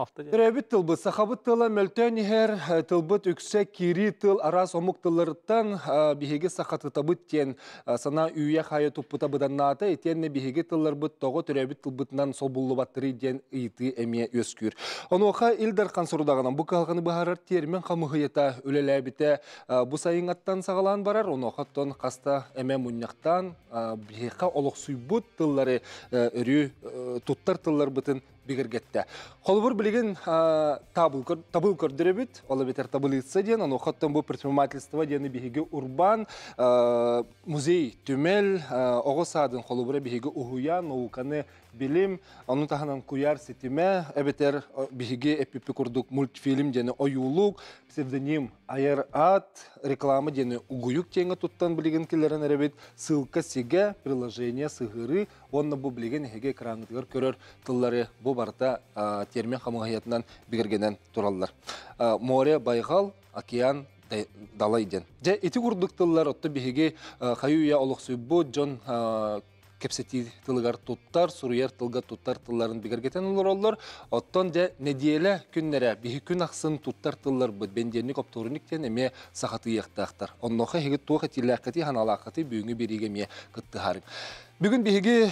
Төрөөбүт тылбыт, сахабыт тыла мөлтөөн иһэр, тылбыт үксэ киирии тыл араас омук тылларыттан биһиги сахатытабыт диэн санаа үүйэ-хаайа туппута быданнаата, итиэннэ биһиги тылларбыт тоҕо төрөөбүт тылбытынан солбуллубаттарый диэн ыйытыы эмиэ үөскүүр. Онуоха Ил Дархан сорудаҕынан бу кыһалҕаны быһаарар тиэрмин хамыыһыйата үлэлээбитэ бу сайыҥҥаттан саҕалаан барар, онуоха оттон хаста эмэ мунньахтаан биһиэхэ олохсуйбут тыллары өрүү туттар тылларбытын бигэргэттэ. Холобур, билигин табыл көрдөрөбүт, ол эбэтэр таблица диэн, онуоха бу предпринимательство диэни биһиги урбаан, музей, түмэл, оҕо саадын холобура биһиги уһуйаан, науканы билим, ону таһынан куйаар ситимэ, эбэтэр биһиги эппиппи курдук мультфильм диэни ойуулук, псевдоним, айар аат, реклама диэни угуйук диэҥҥэ туттан билигин киллэрэн эрэбит, ссылка сигэ, приложение, сыһыарыы, уонна бу билигин эһиги экраҥҥытыгар көрөр тыллары бу барыта термин хамыыһыйатынан бигэргэнэн тураллар. Море, байҕал, океан, далай диэн. Дьэ, ити курдук тыллар отто биһиги хайы-үйэ олохсуйбут дьон кэпсэтии тылыгар туттар, суруйар тылга туттар тылларын бигэргэтэн олороллор. Оттон дьэ нэдиэлэ күннэрэ биһи күн ахсын туттар тылларбыт бэндиэнник оптуорунньук диэн эмиэ сахатыйыахтаахтар. Оннуоха эһиги туох этиилээххитий, ханаалааххытый бүгүҥҥү биэриигэ эмиэ кыттыһаарыҥ. Бүгүн биһиги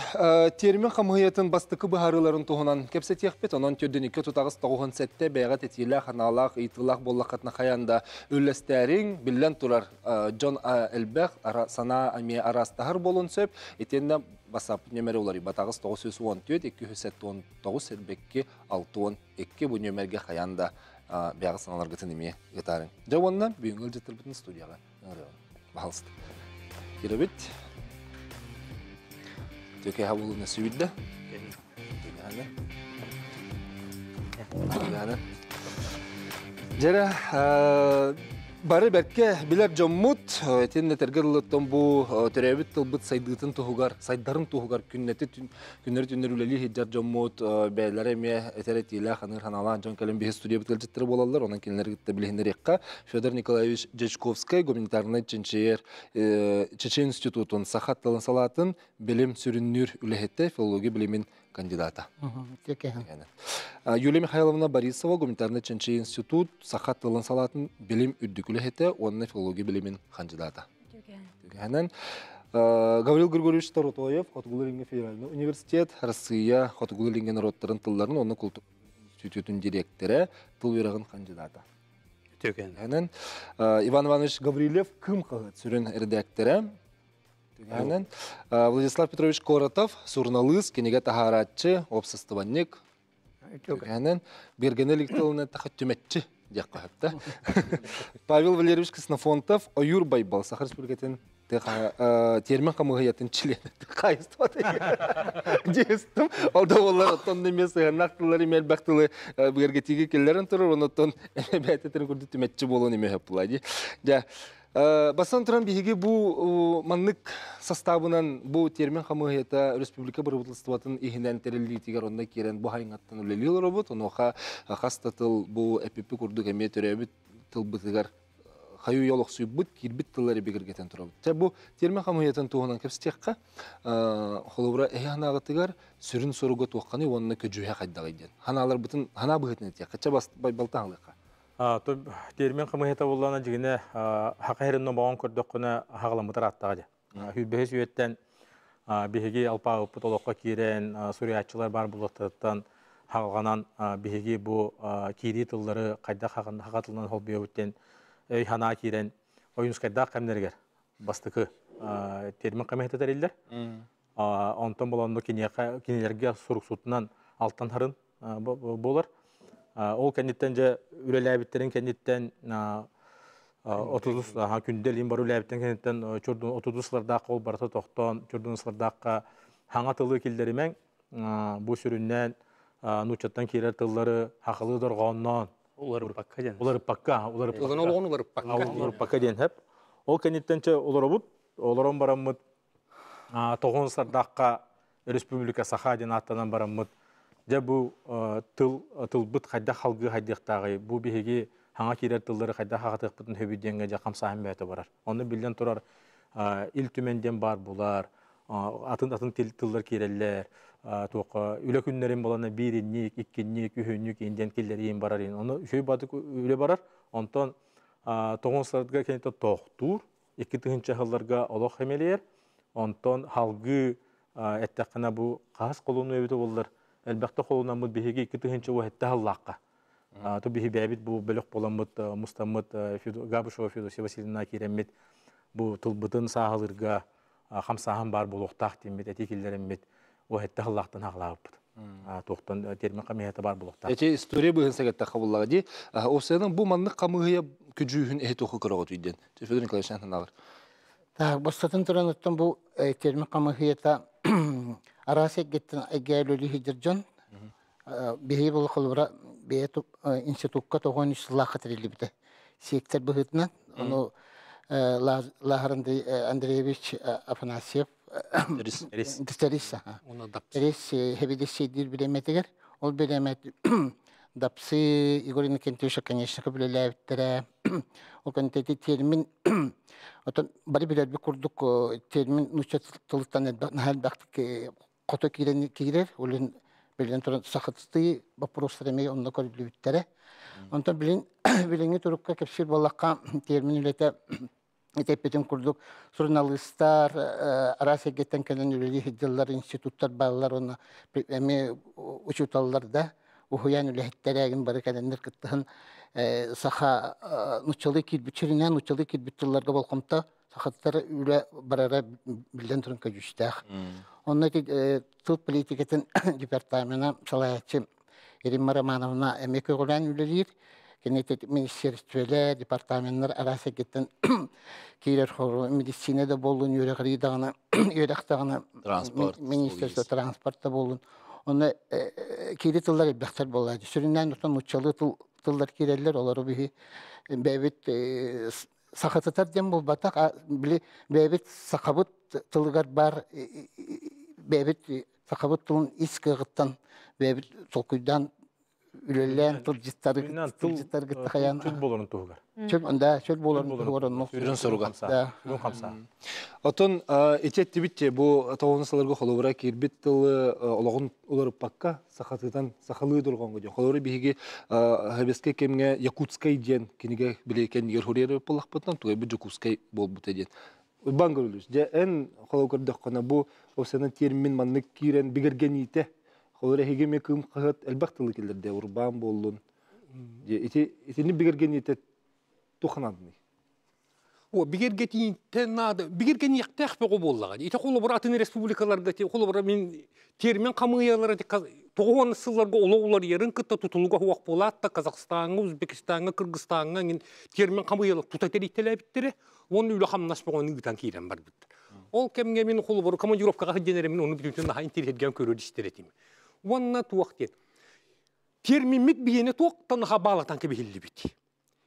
термин хамыһыйатын бастакы быһаарыыларын туһунан кэпсэтиэхпит. Онон төрдүнүккэ тутаҕыс тоҕуһун сэттэ бэйэҕэ тэтиилээх, анаалаах, ыйытыылаах буоллаххытына хайаан да үллэстээриҥ. Биллэн турар, дьон элбэх, санаа эмиэ араастаһар буолуон сөп. Итиэннэ бассааппыт нүөмэрэ уларыйбат аҕыс 914 279 элбэкки 62 бу нүөмэргэ хайаан да бэйэҕэ санааларгытын эмиэ ыытаарыҥ. Дьэ уонна бүгүҥҥү ыалдьыттарбытын студияҕа ыҥырыаҕыҥ. Пожалуйста. Кирэбит. Төкеһа булуна сүүрдэ. Дьэрэ, бары бэркэ билэр дьоммут, итиннэ этэргэ дылыттан бу төрөөбүт тылбыт сайдыытын туһугар, сайдарын туһугар күннэти күннэри түннэр үлэлии сылдьар дьоммут бэйэлэрэ эмиэ этэр этиилээх, аныыр ханаалаах дьон кэлэн биһи студиябыт ыалдьыттара буолаллар. Онон кинилэри кытта билиһиннэриэххэ. Федор Николаевич Дьячковскай, гуманитарнай чинчийэр Чечен институтун саха тылын салаатын билим сүрүннүүр үлэһитэ, филология билимин кандидата. Юлия Михайловна Борисова, гуманитарнай чинчийэр институт саха тылын салаатын билим үрдүк үлэһитэ уонна филология билимин кандидата. Түгэнэн Гаврил Григорьевич Торотоев, Хотугулуу-Илиҥҥи федеральный университет, Россия Хотугулуу-Илиҥҥи норуоттарын тылларын уонна култуура институтун дириэктэрэ, тыл үөрэҕин кандидата. Түгэнэн Иван Иванович Гаврильев Кым хаһыат сүрүн эрэдээктэрэ. Түгэнэн Владислав Петрович Коротов, суруналыыс, кинигэ таһаарааччы, уопсастыбанньык. Түгэнэн Бергене илик тылынан таха түмэтчи диэххэ сөп да. Павел Валерьевич Ксенофонтов Ойуур Байбал Саха Республикатын термин хамыһыйатын чилиэнэ хаайыстыбата диэстим. Ол да буоллар оттон эмиэ сыһыаннаах тыллар эмиэ элбэх тылы бигэргэтиигэ киллэрэн турар, оннуттан бэйэтин курдук түмэтчи буолуон эмиэ сөп буолаа дии. Дьэ, Бастан туран биһиги бу маннык састаабынан бу термин хамыыһыйата республика бырабыыталыстыбатын иһинэн тэриллиитигэр онно киирэн бу хайыҥаттан үлэлии олоробут. Онуоха хас да тыл бу эпиппи курдук эмиэ төрөөбүт тылбытыгар хайыы олохсуйбут, киирбит тыллары бигэргэтэн турабыт. Чэ бу термин хамыыһыйатын туһунан кэпсэтиэххэ, холобура эһи ханаағытыгар сүрүн соруга туохханый уонна көдьүүһэ хайдаҕый диэн. Ханааларбытын ханаа быһыытынан этиэххэ. Чэ бас балтаан ылыахха. Термин хамыыһыйата буоллаҕына дьигинэ хака иһэрин номоҕон көрдөххүнэ хаҕаламмытар ааттаҕа дьэ. Сүүрбэһис үйэттэн биһиги алпаабыппыт олоххо киирэн суруйааччылар баар буолуохтарыттан хаҕаланан биһиги бу киирии тыллары хайдах хаха тылынан холбуйабыт диэн өй-санаа киирэн Ойуунскайдаах кэмнэригэр бастакы термин хамыыһыйата тэриллэр. Онтон болонну киниэхэ кинилэргэ суруксутунан алтан харын буолар. Ол кэнниттэн дьэ үлэлээбиттэрин кэнниттэн отузус күндэл иин бар үлэлээбиттэн кэнниттэн чурдун отузус сылардаахха ол барыта тохтоон чурдун сылардаахха хаҥа тылы киллэримэҥ бу сүрүннээн нууччаттан киирэр тыллары хахылыы дорҕоонноон уларыппакка диэн уларыппакка уларыппакка уларыппакка уларыппакка диэн хэп ол кэнниттэн чэ олоробут олорон бараммыт тоҕун сардаахха Республика Саха диэн ааттанан бараммыт дьэ бу тыл тылбыт хайдах халгыы хайдыахтааҕый бу биһиги хаҥа киирэр тыллары хайдах аҕатыахпытын сөбүй диэҥҥэ дьэ хамсааһын бэйэтэ барар. Онно биллэн турар Ил Түмэн диэн баар булар. Атын-атын тыллар киирэллэр. Туохха үлэ күннэрин болана бииринник, иккинник, үһүннүк инден киллэриин барар. Ону үчүгэй баатык үлэ барар. Онтон тоҕон сыларга кэннитэ тохтуур, 2 тыһыынча сылларга олох хемелиер. Онтон халгыы эттэххинэ бу хас холуну эбитэ боллар. Элбэхтэ холунаммыт биһиги 2017 сыллаахха. Ту биһи бэбит бу бөлөх боламмыт мустаммыт Габышева Федосия Васильевна киирэммит бу тылбытын сааһылырга хамсааһын бар болуохтаах тиэммит эти киллереммит уһэтте халлаахтан хаҕлаабыппыт. Туохтан термин хамыһата бар болуохтаах. Эти история быһын сагатта хабыллаҕа ди. Осыанын бу маннык хамыһыя күжүүһүн эһи туоху көрөҕөт үйден. Федор Николаевич ханалар. Так, бастатын туран оттон бу термин хамыһыята араас эггеттен эгээлөли хидер дьон биһи бұл холбура бэйэ институкка 93 сыллаахха тэриллибитэ. Сектор быһыытынан ону Лахар Андреевич Афанасьев Терис Терис хэбидессийдир биреметигер ол биремет Дапсы Егор Иннокентьевич конечно билелээбиттерэ. Ол кэнтети термин отон бары билерби курдук термин нуча тылыттан наһаа хото киирен киирер улин билен туран сахатсты вопростар эме онно көрүлүбүттере. Онтон билин билиңи турукка кепсир боллакка термин үлете этеппетин курдук журналисттар араас эггеттен кэлэн үлели хиддыллар, институттар бааллар, онно эми учуталлар да уһуян үлэһиттерээгин бары кэлэннер кыттыһын саха нуччалы киирбит нуччалы киирбит тылларга болкомто сахаттар үлэ барара билден турун көдьүүстээх. Онно тыл политикатын департамена салаячы Римма Романовна эме көҕүлээн үлэлиир. Кенет министерствелер, департаменттар араас эггеттен киирер хору медицина да болун, үөрэҕири үөрэхтаҕына Транспорт, министерство транспорт да болун. Онно киири тыллар элбэхтэр буолаачы. Сүрүннээн отон нуччалы тыллар киирэллэр, олору биһи бэйэбит сахатытар диэн буолбатах, били бэйэбит сахабыт тылыгар бар бэйэбит сахабыт тылын ис кыаҕыттан бэйэбит толкуйдаан үлэлээн тылдьыттары тылдьыттар кытта Чөл болорун туһугар. Чөл да чөл болорун туһугар онно. Сүрүн соруга. Да. Сүрүн хамса. Отон итеттибит бу тоғын сыларга холобура киирбит тылы олоҕун уларыппакка сахатытан сахалыы дорҕоҥго диэн. Холобура биһиги хабеске кемҥе Якутскай диэн кинигэ билейкен нигер хурьер боллахпытынан тугай бу Жокускай буолбута диэн. Урбан көрүлүс. Дьэ эн холобур көрдөххөнө бу осена термин маннык киирэн бигергениите. Холобура эһиги ме кым хаһыат элбэх тылы киллерде урбан боллун. Дьэ ити итини бигергениите туханадны. О, бигергетиинтен нада, бигергениэхтээх бөҕө буоллаҕа. Ити холобура атын республикаларга холобура мин термин хамыйалара 90 сылларга олоҕулар ярын кытта тутулуга хуах буолаатта Казахстаҥҥа, Узбекистаҥҥа, Кыргызстаҥҥа ngin термин хамыйалар тута терийтелээбиттере, уонна үлэ хамнас бөҕөнү ыытан киирэн барбыттар. Ол кэмҥэ мин холобура командировкаҕа сылдьан мин ону бүтүн наһаа интеллигент көрөр истер этим. Уонна туох диэн. Термиммит биһиэнэ туохтан хабаалатан кэбиһиллибит.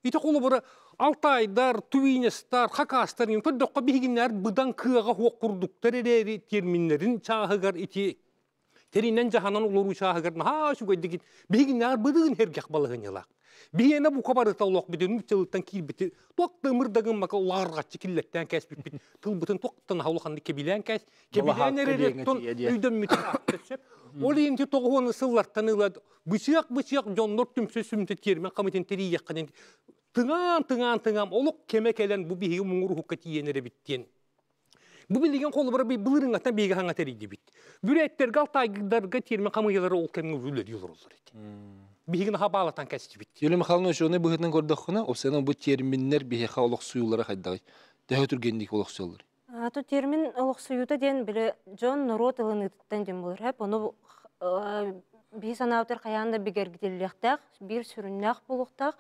Ити холобура Алтайдар, Тувинестар, Хакастар көрдөххө биһигиннэр быдан кыаҕа хуох курдуктар эрээри терминнерин чааһыгар ити теринен жаһанан улуруу чааһыгар наһаа үчүгэйдик биһигиннэр быдыгын хергэх балыгыньылаах. Биһиэнэ бу кабарыта олох бүтүн тылыттан киирбити туох мырдагын мака улааргаччы киллеттен кэспиппит тылбытын туохтан хаулаханны кэбилээн кэс кэбилээн эрэреттон өйдөммүтүн сөп. Ол инти 90 сыллартан ыла бычыак бычыак дьоннор түмсө сүмтэ термен камытын терийекканен тыҥаан тыҥаан тыҥаан олох кеме келен бу биһиги муҥур хукка тиийэнере биттиэн. Бу билигин холобура би былырыҥаттан биһиги хаҥа терийдибит. Бүрэттерге алтайдарга термен камыялары ол кемҥе үлөр юлороллор ити. Биһигин хабаалатан кэстибит. Юлия Михайловна ошоны быһытынан көрдөххүнэ, осена бу терминнер биһиэхэ олохсуйуулара хайдагый. Төһө түргэнник олохсуйаллар. Ту термин олохсуйута диэн биле дьон норуот ылыныытыттан диэн буолар хэп. Ону биһи санаабытар хайаан да бигэргитиллиэхтээх, биир сүрүннээх буолуохтаах.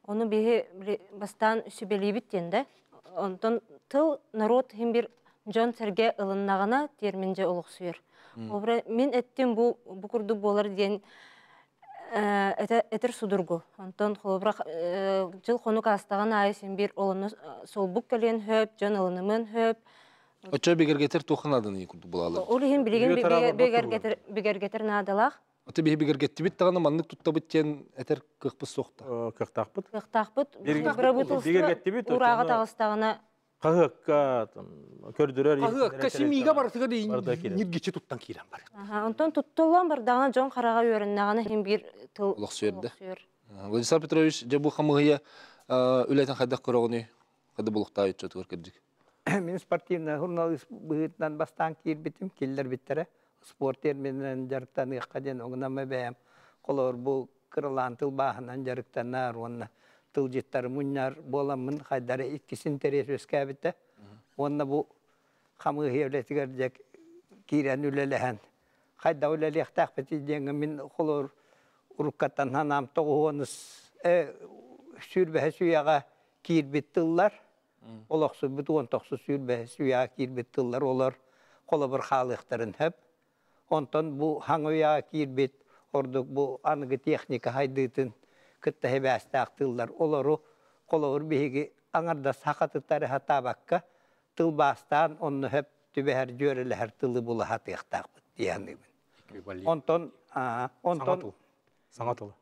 Ону биһи бастаан сүбэлиибит диэн да. Онтон тыл народ хим бир дьон сэргэ ылыннаҕына термин дьэ олохсуйар. Обра мин эттим бу бу курдук буолар диэн этер судургу. Онтон холобура жыл хонук астаҕын аайы син бир олону солбук кэлиэн хөп, дьон ылынымын хөп. Очо бигергетер туханадын курдук булалар. Ол иһин билигин бигергетер наадалаах. Аты биһи бигергеттибит тагына маннык туттабыт тен этер кыхпыс сохта. Кыхтаахпыт. Кыхтаахпыт. Правительство Бигергеттибит, урааҕа таҕыстаҕына. Хаһыакка көрдөрөр Хаһыакка симиигэ барытыгар ньиргиччи туттан киирэн бар. Онтон туттуллан бардаҕына дьон хараҕа үөрэннэҕинэ иһин биир тыл олохсуйар. Владислав Петрович, дьэ бу хамыыһыйа үлэтин хайдах көрөҕүнүй? Хады булуктаа ыччатыгар кырдьык. Мин спортивный журналист быһыытынан бастаан киирбитим, киллэрбиттэрэ. Спорт термининэн дьарыктаныахха диэн оҥунама бэйэм холобур бу кыралаан тылбааһынан дьарыктанар уонна тылдьыттары мунньар буоламмын хайдары иккис интэриэс үөскээбитэ. Уонна бу хамыыһыйа үлэтигэр дьэ киирэн үлэлэһэн хайдах үлэлиэхтээхпитий диэҥҥэ мин холобур уруккаттан санаам тоҕуһуонус сүүрбэһис үйэҕэ киирбит тыллар олохсуйбут уон тохсус сүүрбэһис үйэҕэ киирбит тыллар олор холобур хаалыахтарын сөп. Онтон бу хаҥа үйэҕэ киирбит ордук бу аныгы техника хайдыытын кытта сибээстээх тыллар олору холобур биһиги аҥардас сахатыттары сатаабакка тылбаастаан онно сөп түбэһэр дьүөрэлэһэр тылы була сатыахтаахпыт дии саныыбын. Онтон онтон саҥа тылы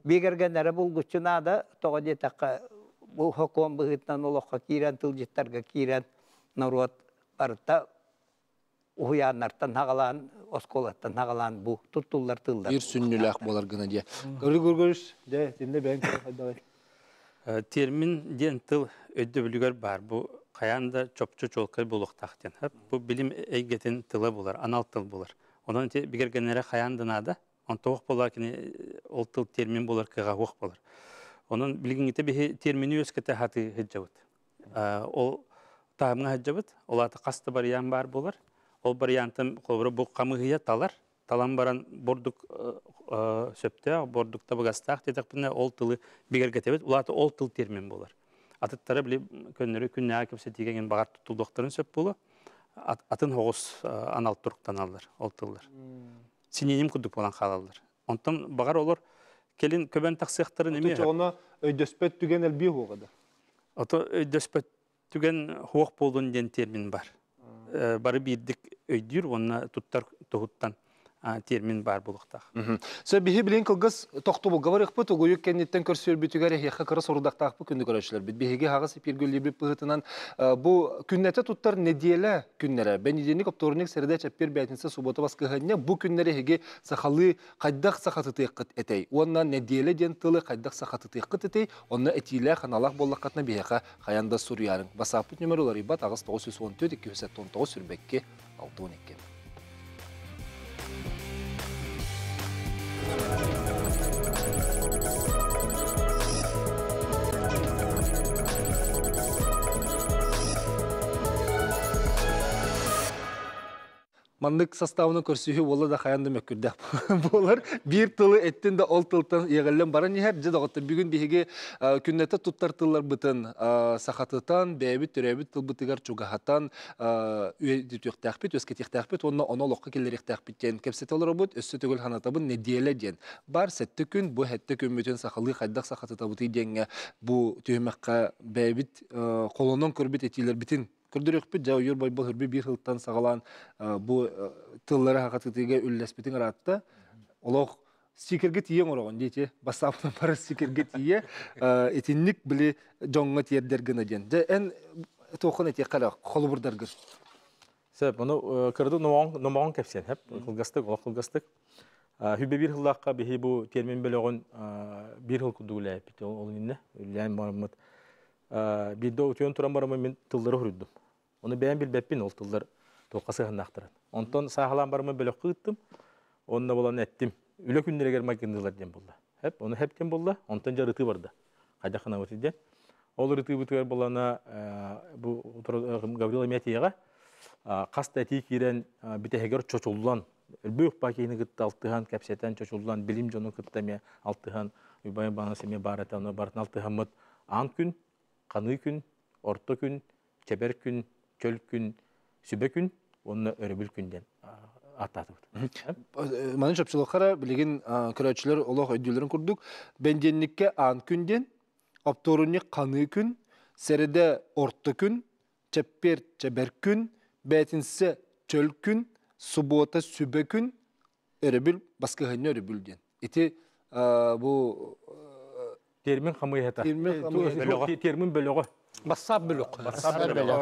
бигэргэнэрэ булгуччу наада, тоҕо диэтэххэ бу сокуон быһыытынан олоххо киирэн тылдьыттарга киирэн норуот барыта уһуйааннартан хаҕалаан, оскуолаттан хаҕалаан бу туттуллар тыллар. Биир сүнньүлээх буолар гына диэ. Гаврил Григорьевич, дьэ, итиннэ бэйэҥ хайдаҕый? Термин диэн тыл өйдөбүлүгэр баар. Бу хайаан да чопчу чуолкай буолуохтаах диэн. Бу билим эйгэтин тыла булар, анал тыл булар. Онон ити бигэргэнэрэ хайаан да наада. Онтоох буолар кини ол тыл термин буолар кыаҕа суох буолар. Онон билигиҥҥитэ биһи термини үөскэтэ сатыы сылдьабыт. Ол таһымҥа сылдьабыт. Ол аата хас да барыйаан баар буолар. Ол барыйаантан холобура бу хамыыһыйа талар. Талан баран бурдук сөптөөх, бурдук табыгастаах диэтэхпинэ ол тылы бигэргэтэбит. Ол аата ол тыл термин буолар. Атыттара били көннөрү күннээҕи кэпсэтиигэ эҥин баҕар туттуллуохтарын сөп буолуо. Атын оҕус анал туруктаналлар ол тыллар. Синоним курдук буолан хаалаллар. Онтон баҕар олор кэлин көбөн тахсыахтарын эмиэ. Ону өйдөспөт түгэн элбии хуоҕа да. Ото өйдөспөт түгэн хуох буолун диэн термин бар. Бары биирдик өйдүүр уонна туттар туһуттан термин бар буолуохтаах. Сө биһи билин кылгас тохтобулга барыахпыт, угуйук кэнниттэн көрсүөрбүтүгэр эһиэхэ кыра сорудахтаахпыт күндү көрөөччүлэрбит. Биһиги хаҕыс эпиргүллүүбүт быһыытынан бу күннэтэ туттар нэдиэлэ күннэрэ. Бэнидиэнник, оптуорунньук, сэрдэ, чэппиэр, бээтинсэ, суббота, баскыһыанньа бу күннэри эһиги сахалыы хайдах сахатытыаххыт этэй? Уонна нэдиэлэ диэн тылы хайдах сахатытыаххыт этэй? Онно этиилээх, аналаах буоллаххытына биһиэхэ хайан да суруйарыҥ. Басааппыт нөмер уларыйбат 8 914 279 22 612. Маннык составына көрсүһү буола да хайан да мөккүрдээх буолар. Биир тылы эттин да ол тылтан иэгэллэн баран иһэр. Дьэ доҕоттор, бүгүн биһиги күннэтэ туттар тылларбытын сахатытан, бэйэбит төрөөбүт тылбытыгар чугаһатан үөдүтүөхтээхпит, үөскэтиэхтээхпит уонна ону олоххо киллэриэхтээхпит диэн кэпсэтэ олоробут. Өссө төгүл санатабын, нэдиэлэ диэн. Бар сэттэ күн, бу сэттэ күммүтүн сахалыы хайдах сахатытабытый диэҥҥэ бу түһүмэххэ бэйэбит холонон көрбүт этиилэрбитин көрдөрүөхпүт. Дьэ ойуур бойбол хүрбү биир сылтан саҕалаан бу тыллары хахатытыыга үллэспитин ыраатта. Олох стикерге тиийэ оҥороҕун диэти бассаапынан бары стикерге тиийэ итинник били дьоҥҥо тиэрдэр гына диэн. Дьэ эн туоххун этиэххэ эрэ холобурдаргын. Сөп, ону кырды номоҕон кэпсиэн хэп, кылгастык, олох кылгастык. Хүбе бир хыллаахха биһи бу термин бөлөҕүн биир хыл курдук үлээппит. Ол иннэ үлээн бараммыт. Биирдэ утуйан туран бараммын мин тыллары хуруйдум. Ону бэйэм билбэппин ол тыллар туохха сыһыннаахтарын. Онтон сааһылаан бараммын бөлөххө ыыттым. Онно булан эттим. Үлэ күннэригэр майгынныылар диэн булла. Хэп, ону хэп диэн булла. Онтон дьэ ырытыы барда. Хайдах гынабыт диэн. Ол ырытыыбытыгар булана бу Гаврил Аметьеҕа хас да этии киирэн бүтэһигэр чочуллан өлбүөх киһини кытта алтыһан, кэпсэтэн, чочуллан, билим дьону кытта эмиэ алтыһан, Уйбай Иванович эмиэ баар этэ, ону барытын алтыһаммыт аан күн, ханыы күн, орто күн, чэбэр күн, чөл күн, сүбэ күн уонна өрөбүл күн диэн ааттаатыбыт. Маны чопчулахара билигин көрөөччүлэр олох өйдүүлэрин курдук бэндиэнниккэ аан күн диэн, оптуорунньук ханыы күн, сэрэдэ орто күн, чэппиэр чэбэр күн, бээтинсэ чөл күн, субуота сүбэ күн, өрөбүл баскыһынньа өрөбүл диэн. Ити бу Термин хамыйата. Термин хамыйата. Термин бөлөҕө. Бассаап бөлөх.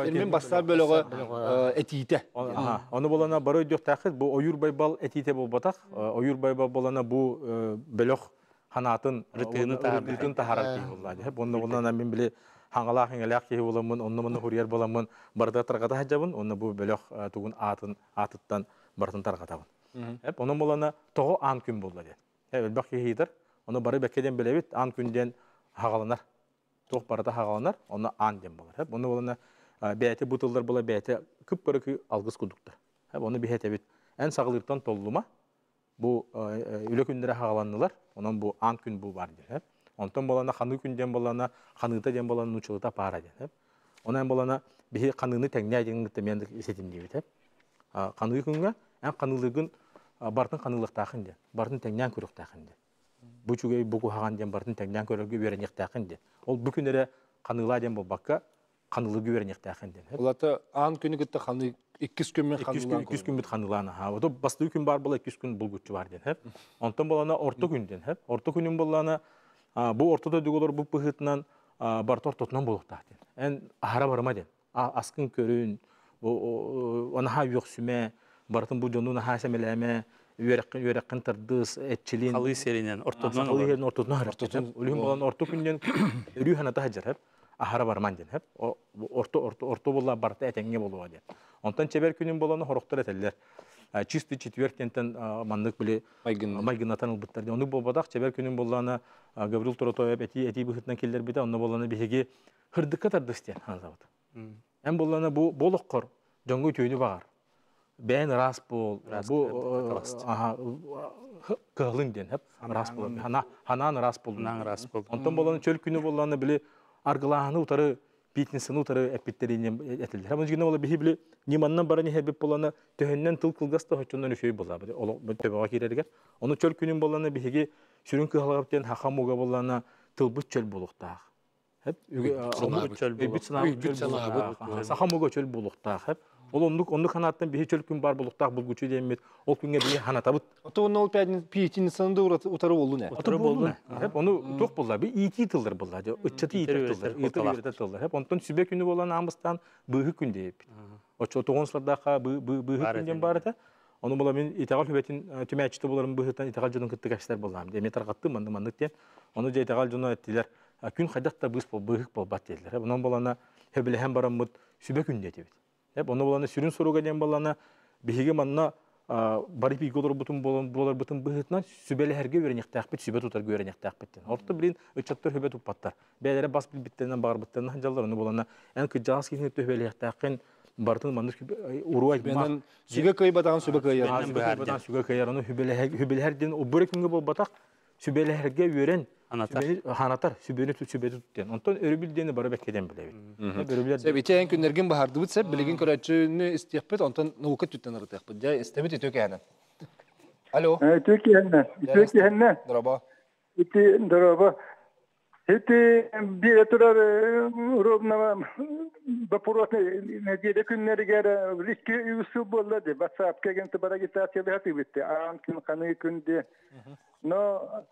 Термин бассаап бөлөҕө этиитэ. Ону болана бары өйдүөхтээххит, бу ойуур байбал этиитэ буолбатах. Ойуур байбал болана бу бөлөх ханаатын ырытыын таһаарар киһи буолла. Онно болана мин били хаҥалаах иҥэлээх киһи буоламмын, онно-манна хуруйар буоламмын барыта тарҕата сылдьабын, онно бу бөлөх тугун аатын аатыттан барытын тарҕатабын. Онон болана тоҕо аан күн буолла диэн. Элбэх киһи ыйытар. Ону бары бэккэ диэн билэбит, аан күн диэн хаҕаланар. Туох барыта хаҕаланар, онно аан диэн буолар. Онно болана бэйэтэ бу тыллар була бэйэтэ кып-кыракый алгыс курдуктар. Ону биһи этэбит. Эн саҕалыыртан толлума, бу үлэ күннэрэ хаҕаланнылар, онон бу аан күн бу бар диэн. Онтон болана ханыы күн диэн болана ханыыта диэн болана нууччалыта паара диэн. Онон болана биһи ханыыны тэҥнээ диэн кытта мен ситимниибит. Ханыы күҥҥэ эн ханыылыгын бартын ханыылыахтаахын диэн, бартын тэҥнээн көрүөхтээхин диэн. Бу үчүгэй, бу куһаҕан диэн бартын тэҥнээн көрөргө үөрэниэхтээхин диэн. Ол бу күн эрэ ханыылаа диэн буолбакка, ханыылыгы үөрэниэхтээхин диэн. Улата аан күнү кытта ханыы иккис күммүт ханыылаан иккис күммүт ханыылаан аха. Ото бастыы күн бар була иккис күн булгуччу бар диэн хэп. Онтон болана орто күн диэн хэп. Орто күнүн боллана бу орто дойдуга бу быһыытынан барыта ортотунан буолуохтаах диэн. Эн аһара барыма диэн. Аскын көрүн, онаха үөхсүмэ, барытын бу дьону наһаа сэмэлээмэ, үөрэххин үөрэххин тардыс, этчилин. Халыы сиэринэн ортотунан халыы сиэринэн ортотунан ортотун. Үлүһүн болан орто күннен өрүү ханата хаджар аһара барман диэн орто орто орто буолла барыта этэҥҥэ буолуо диэн. Онтон чэбэр күнүн болону хорохтор этэллэр. Чистый четверг диэнтэн маннык били майгыннатан ылбыттар. Ону буолбатах чэбэр күнүн боллаана Гаврил Торотоев этии этии быһыытынан киллэрбитэ. Онно боллаана биһиги хырдыкка тардыс диэн ханатабыт. Эн боллаана бу болохкор дьоҥҥо үтүөнү баҕар. Бэйэн ыраас буол, бу кыһылын диэн, ыраас буол. Ханаан ыраас буол. Ханаан ыраас буол. Онтон боллаана чөл күнү боллаана били аргылааһыны утары питницаны утары эппиттеринен этилэр. Бу дьиҥэ биһи били ньыманнан баран иһэрбит буолана төһөннөн тыл кылгас да оччоннон үчүгэй буолла. Олох төбөҕө киирэригэр. Ону чөл күнүн буолана биһиги сүрүн кыһалҕабыт диэн хаха муга буолана тылбыт чөл буолуохтаах. Өйбүт санаабыт саха муга чөл буолуохтаах. Ол оннук оннук ханааттан биһи чөл күн бар буолуохтаах булгучу диэммит ол күҥҥэ биһи ханатабыт. Ото ол пятницаны да утары боллун э. Утары боллун. Хеп ону туох булла би ити тыллар булла. Ыччаты иитэр тыллар, иитэр үөрэтэр тыллар. Хеп онтон сүбэ күнү болан аамыстан быыһы күн диэппит. Оччо тоҕон сыллардаахха быыһы күн диэн бар этэ. Ону була мин итэҕэл хүбэтин түмээччитэ буларым быһыытынан итэҕэл дьонун кытта кэпсэтэр буоллаам. Эмиэ тарҕаттым маннык маннык диэн. Ону дьэ итэҕэл дьоно эттилэр. Күн хайдах да быыс быыһык буолбат диэтилэр. Онон болана хөбүлэһэн бараммыт сүбэ күн диэтибит. Онно болана сүрүн соруга диэн болана биһиги манна бары бииргэ олорбутун буоларбытын быһыытынан сүбэлэһэргэ үөрэниэхтээхпит, сүбэ тутарга үөрэниэхтээхпит диэн. Орто билин ыччаттар сүбэ туппаттар. Бэйэлэрэ бас билбиттэринэн баҕарбыттарынан сылдьаллар. Ону болана эн кырдьаҕас киһини төһүбэлэһиэхтээххин, барытын маннык уруай сүгэ кыайбатаҕын сүбэ кыайар. Сүбэ сүгэ кыайар. Ону сүбэлэһэр диэн бу күҥҥэ буолбатах, сүбэлэһэргэ үөрэн ханатар, сүбэни сүбэ тут диэн. Онтон өрөбүл диэни бары бэккэдэн билэбит. Өрөбүлэр Сөп, ити күннэргин баһардыбыт сеп, билигин көрөөччүнү истиэхпит, онтон наука түттэн ырытыахпыт. Дьэ, истэбит үтүө кэһэнэн. Алло. Үтүө киһэннэ. Үтүө киһэннэ. Дороба. Ити дороба. Ити биир турар ровно вопрос неделя күннэригэр икки үс сыл буолла ди WhatsApp кегенти бар агитация бихатыбытты. Аан күн ханы күн ди. Но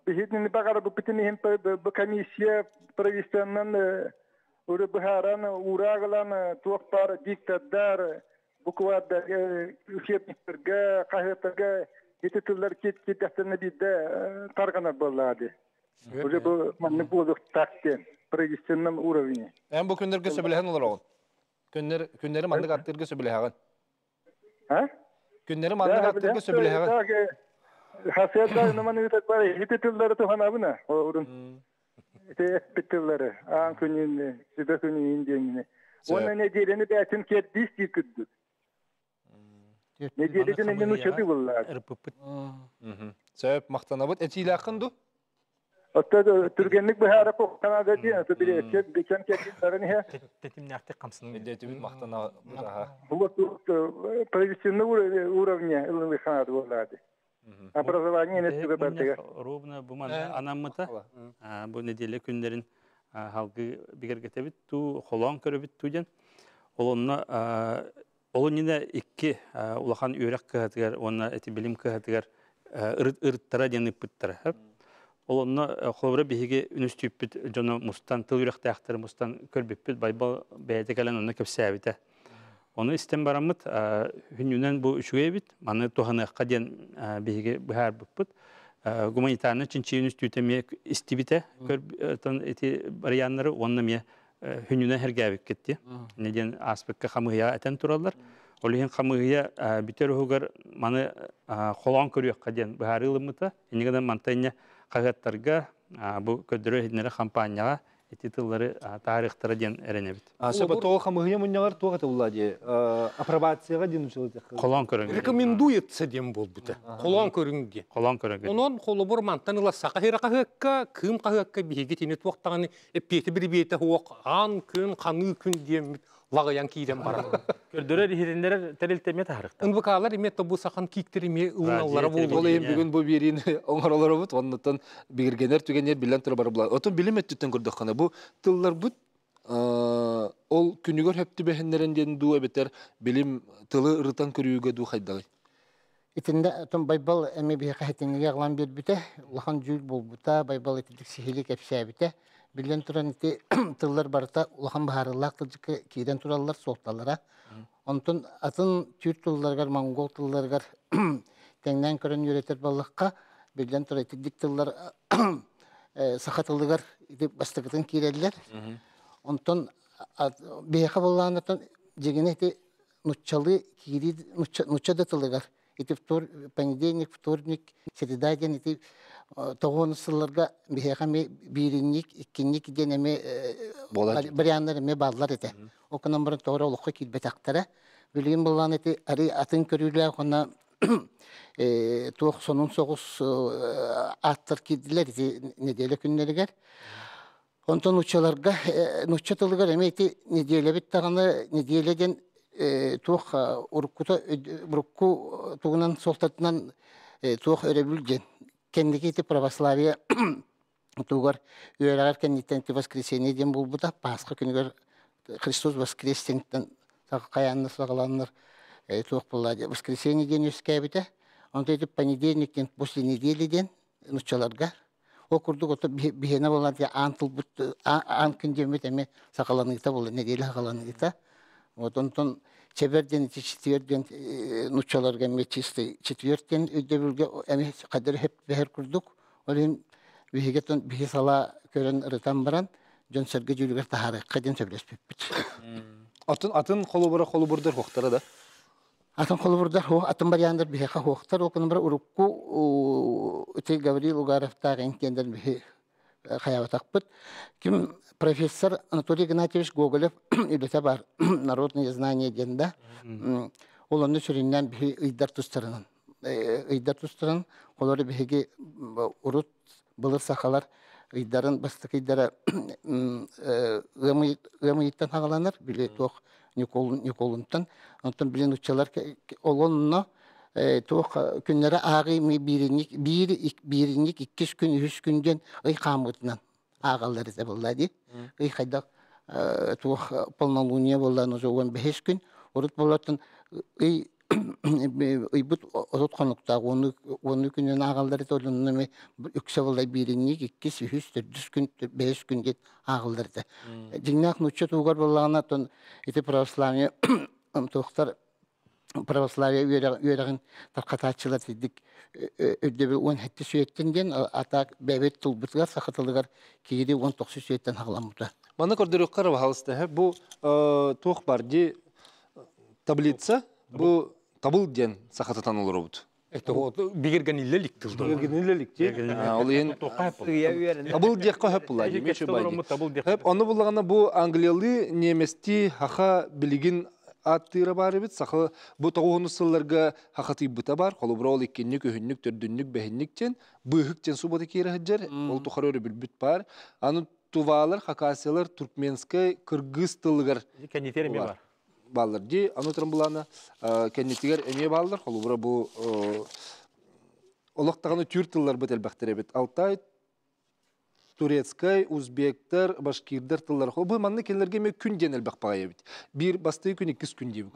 биһитини багара бу битини хим бу комиссия правительственнан уры быһааран ураагалан туох бар диктадар буквардар учебниктерге хаһыаттарга ити тыллар кит киттэхтэринэ биирдэ тарганар буоллаады. Уже бу маннык буолуохтаах диэн правительственном уровне. Эн бу күннэргэ сөбүлэһэн олороҕун. Күннэр күннэри маннык аттыырга сөбүлэһэҕин. А? Күннэри маннык аттыырга сөбүлэһэҕин. Хасыатда наман ыытат бар ити тыллары туханабына орун. Ити эппит тыллары аан күнүн сүбэ күнүн диэҥини. Уонна неделяны бээтин кердиис дии күрдүк. Неделяден эмен учуды буллар. Сөп, мактанабыт. Этиилээххин ду? Отто түргенник быһаара Канада диэн, ото били бечен кердиин иһэ. Тетимнээхтик хамсынын. Этибит мактанабыт аха. Бу правительственный уровне ылылы Канада булларды. Образование нестүгө бардыга. Ровно бу манна анаммыта. Бу неделя күннэрин халгы бигергетебит ту холоон көрөбүт ту диэн. Олонно олоннина икки улахан үөрэх кыһатыгар уонна эти билим кыһатыгар ырыттара диэн ыппыттара. Ол онно холобура биһиги үнүстүүппүт дьоно мустан, тыл үрэхтээхтэрэ мустан көрбүппүт, Байбал бэйэтэ кэлэн онно кэпсээбитэ. Ону истэн бараммыт, хүннүнэн бу үчүгэй эбит, маны туһаныахха диэн биһиги быһаарбыппыт. Гуманитарнай чинчийии үнүстүүтэ эмиэ истибитэ ити барыйааннары уонна эмиэ хүннүнэн сэргээбиккит дии. Инньэ диэн ааспыкка хамыыһыйаҕа этэн тураллар. Ол иһин хамыыһыйа бүтэр уһугар маны холоон көрүөххэ диэн быһаарыы ылыммыта. Инньэ гынан мантан инньэ хаһыаттарга бу көрдөрөр-иһитиннэрэр хампаанньаҕа ити тыллары таарыахтара диэн эрэнэбит. Сөп, тоҕо хамыыһыйа мунньаҕар туох этэ булла дии? Апробацияҕа диэн учуутал Холоон көрүҥ. Рекомендуется диэн буолбута. Холоон көрүҥ диэн. Холоон көрүҥ. Онон холобур мантан ыла саха сирэ хаһыакка, кыым хаһыакка биһиги тини туох даҕаны эппиэти бирибиэтэ суох аан күн, ханыы күн диэммит лаҕыйан киирэн барар. Көрдөрөр иһитиннэрэр тэрилтэ эмиэ таһарыктар. НВК-лар эмиэ тобу сахан кииктери эмиэ ылыналлара буолуо. Ол иһин бүгүн бу биэриини оҥоролоробут, оннуттан бигиргэнэр түгэннэр биллэн турар бар була. Отон билим өттүттэн көрдөххүнэ, бу тылларбыт ол күнүгэр хөп түбэһиннэрэн диэн дуу эбэтэр билим тылы ырытан көрүүгэ дуу хайдаҕый? Итиннэ отон Байбал эмиэ биһиэхэ хэтиҥҥэ аҕалан биэрбитэ, улахан дьүүл буолбута, Байбал итинник сиһилии кэпсээбитэ. Биллэн туран ити тыллар барыта улахан быһаарыылаах тылдьыкка киирэн тураллар суолталара. Онтон атын түүр тылларыгар, монгол тылларыгар тэҥнээн көрөн үөрэтэр буоллахха, биллэн турар итинник тыллар саха тылыгар ити бастакытын киирэллэр. Онтон биһиэхэ буоллаҕына дьиҥинэ ити нуччалыы киирии нучча да тылыгар ити понедельник, вторник, среда диэн ити тоҕуон сылларга биһиэхэ эмиэ бииринньик, иккинньик диэн эмиэ варианнар эмиэ бааллар этэ. Ол гынан баран тоҕо эрэ олоххо киирбэтэхтэрэ. Билигин былаан ити арый атын көрүүлээх уонна туох сонун соҕус ааттар киирдилэр ити нэдиэлэ күннэригэр. Онтон нууччаларга нуучча тылыгар эмиэ ити нэдиэлэбит даҕаны нэдиэлэ диэн туох уруккута урукку тугунан суолтатынан туох өрөбүл диэн кэнники ити православие тугар үөрэҕэр кэнниттэн ити воскресенье диэн буолбута Пасха күнүгэр Христос воскрес диэнтэн хайаанна саҕаланнар туох буолла воскресенье диэн үөскээбитэ. Онтон ити понедельник диэн после недели диэн нууччаларга Ол курдук ото биһиэнэ буолан аан тылбыт аан күн диэммит эмиэ саҕаланыыта буолла нэдиэлэ саҕаланыыта. Вот онтон чэбэр диэн ити четверг диэн нууччаларга эмиэ чистый четверг диэн өйдөбүлгэ эмиэ хадыр бэһэр курдук. Ол иһин биһиги биһи салаа көрөн ырытан баран дьон-сэргэ дьүүлүгэр таһаарыахха диэн сөбүлэспиппит. Атын атын холобура холобурдар хуохтара да? Атын холобурдар хуох, атын варианнар биһиэхэ хуохтар. Ол гынан баран урукку ити Гаврил Угаровтаах интиэннэр биһи хайаабатахпыт. Ким профессор Анатолий Игнатьевич Гоголев үлэтэ бар «Народное знание» диэн да. Ол онно сүрүннээн биһи ыйдар тустарынан ыйдар тустарынан холобура биһиги урут былыр сахалар ыйдарын бастакы ыйдара ыам ыйыттан хаҕаланар били туох Ньукуолунтан онтон били нууччалар ол онно туох күннэрэ ааҕыы бииринньик биир бииринньик иккис күн үһүс күн диэн ый хаамыытынан ааҕаллар этэ буолла дии ый хайдах туох полнолуние буолла уже 15 күн урут буоллартан ый ыйбыт 30 хонуктаах уонну күнүн ааҕаллар этэ онно эмиэ үксэ буолла бииринньик иккис үһүс төрдүс күн бэһис күн диэн ааҕыллар этэ дьиҥнээх нуучча туһугар буоллаҕына оттон ити православие туохтар православие үөрэҕин тархатааччылар итинник өйдөбүл 17 үйэттэн диэн атаак бэйэбит тылбытыгар саха тылыгар киири 19 үйэттэн хаҕаламмыта. Манна көрдөрүөххэ эрэ баһаалыста бу туох бар дии таблица бу табыл диэн сахатытан олоробут. Это вот бигиргэниллэ илик тыл. Бигиргэниллэ илик дии. Ол иһин табыл диэххэ хөп була дии. Хөп ону буллаҕына бу англиялыы немецтии хаха билигин ааттыыра баар эбит. Саха бу тоҕуһунус сылларга хахатыйбыта бар. Холобура ол иккинник, үһүннүк, төрдүннүк, бэһинник диэн быыһык диэн суббота киирэ сылдьар. Ол тухары өрөбүлбүт бар. Аны туваалар, хакасиялар туркменскай, кыргыз тылыгар Кэннитер эмиэ бар. Бааллар дии. Аны туран булаана кэннитигэр эмиэ бааллар. Холобура бу олох даҕаны түүр тылларбыт элбэхтэр эбит. Алтай Турецкай, узбектар, башкирдар тыллар. Бу манны кинилерге ме күн диэн элбэх баҕайы эбит. Биир бастыы күн, иккис күн диэбит.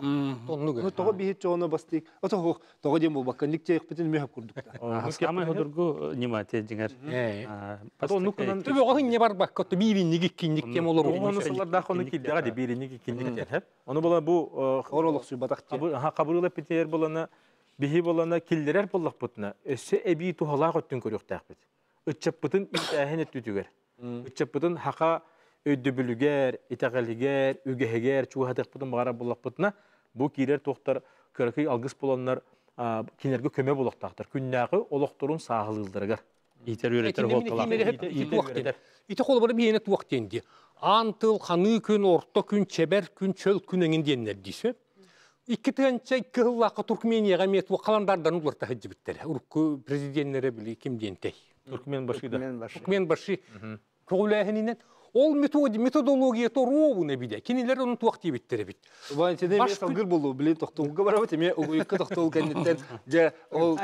Оннук. Ну тоҕо биһит чоҕону бастыы. Ото тоҕо диэн буолбакка ник тиэхпитин мөһөп курдук. Самай ходургу ньыма дьиҥэр. Оннукунан Төбөҕө не барбакка то бииринник иккинник тем олору. Ону сыллардаах ону киирдэҕэ ди бииринник иккинник диэн хэп. Ону була бу Ор олохсуйбатах диэн. Хабырыла питер булана биһи булана киллерер буллахпытына өссө эбии туһалаах өттүн көрүөхтээхпит. Ыччаппытын иитээһин өттүтүгэр. Ыччаппытын хака өйдөбүлүгэр, итэҕэлигэр, үгэһигэр чугаһатыахпытын баҕарар буллахпытына бу киирэр туохтар кыракый алгыс буланнар кинилэргэ көмө булуохтаахтар. Күннээҕи олохторун сааһылыылларыгар. Иитэр үөрэтэр хуолталаах. Ити холобура биһиэнэ туох диэн дии. Аан тыл, ханыы күн, орто күн, чэбэр күн, чөл күн эҥин диэннэр дии сөп. Икки тыһыынча икки сыллаахха Туркменияҕа эмиэ туох халандаардарын уларыта сылдьыбыттара. Урукку президеннэрэ били ким диэнтэй? Туркмен баши да. Туркмен баши. Көҕүлээһининэн ол методологията ровно биде. Кинилер оны туох диэбиттэр эбит. Вантине эмиэ салгыр болу, билин тохтолга барабыт, эмиэ угуйукка тохтол кэнниттэн дьэ ол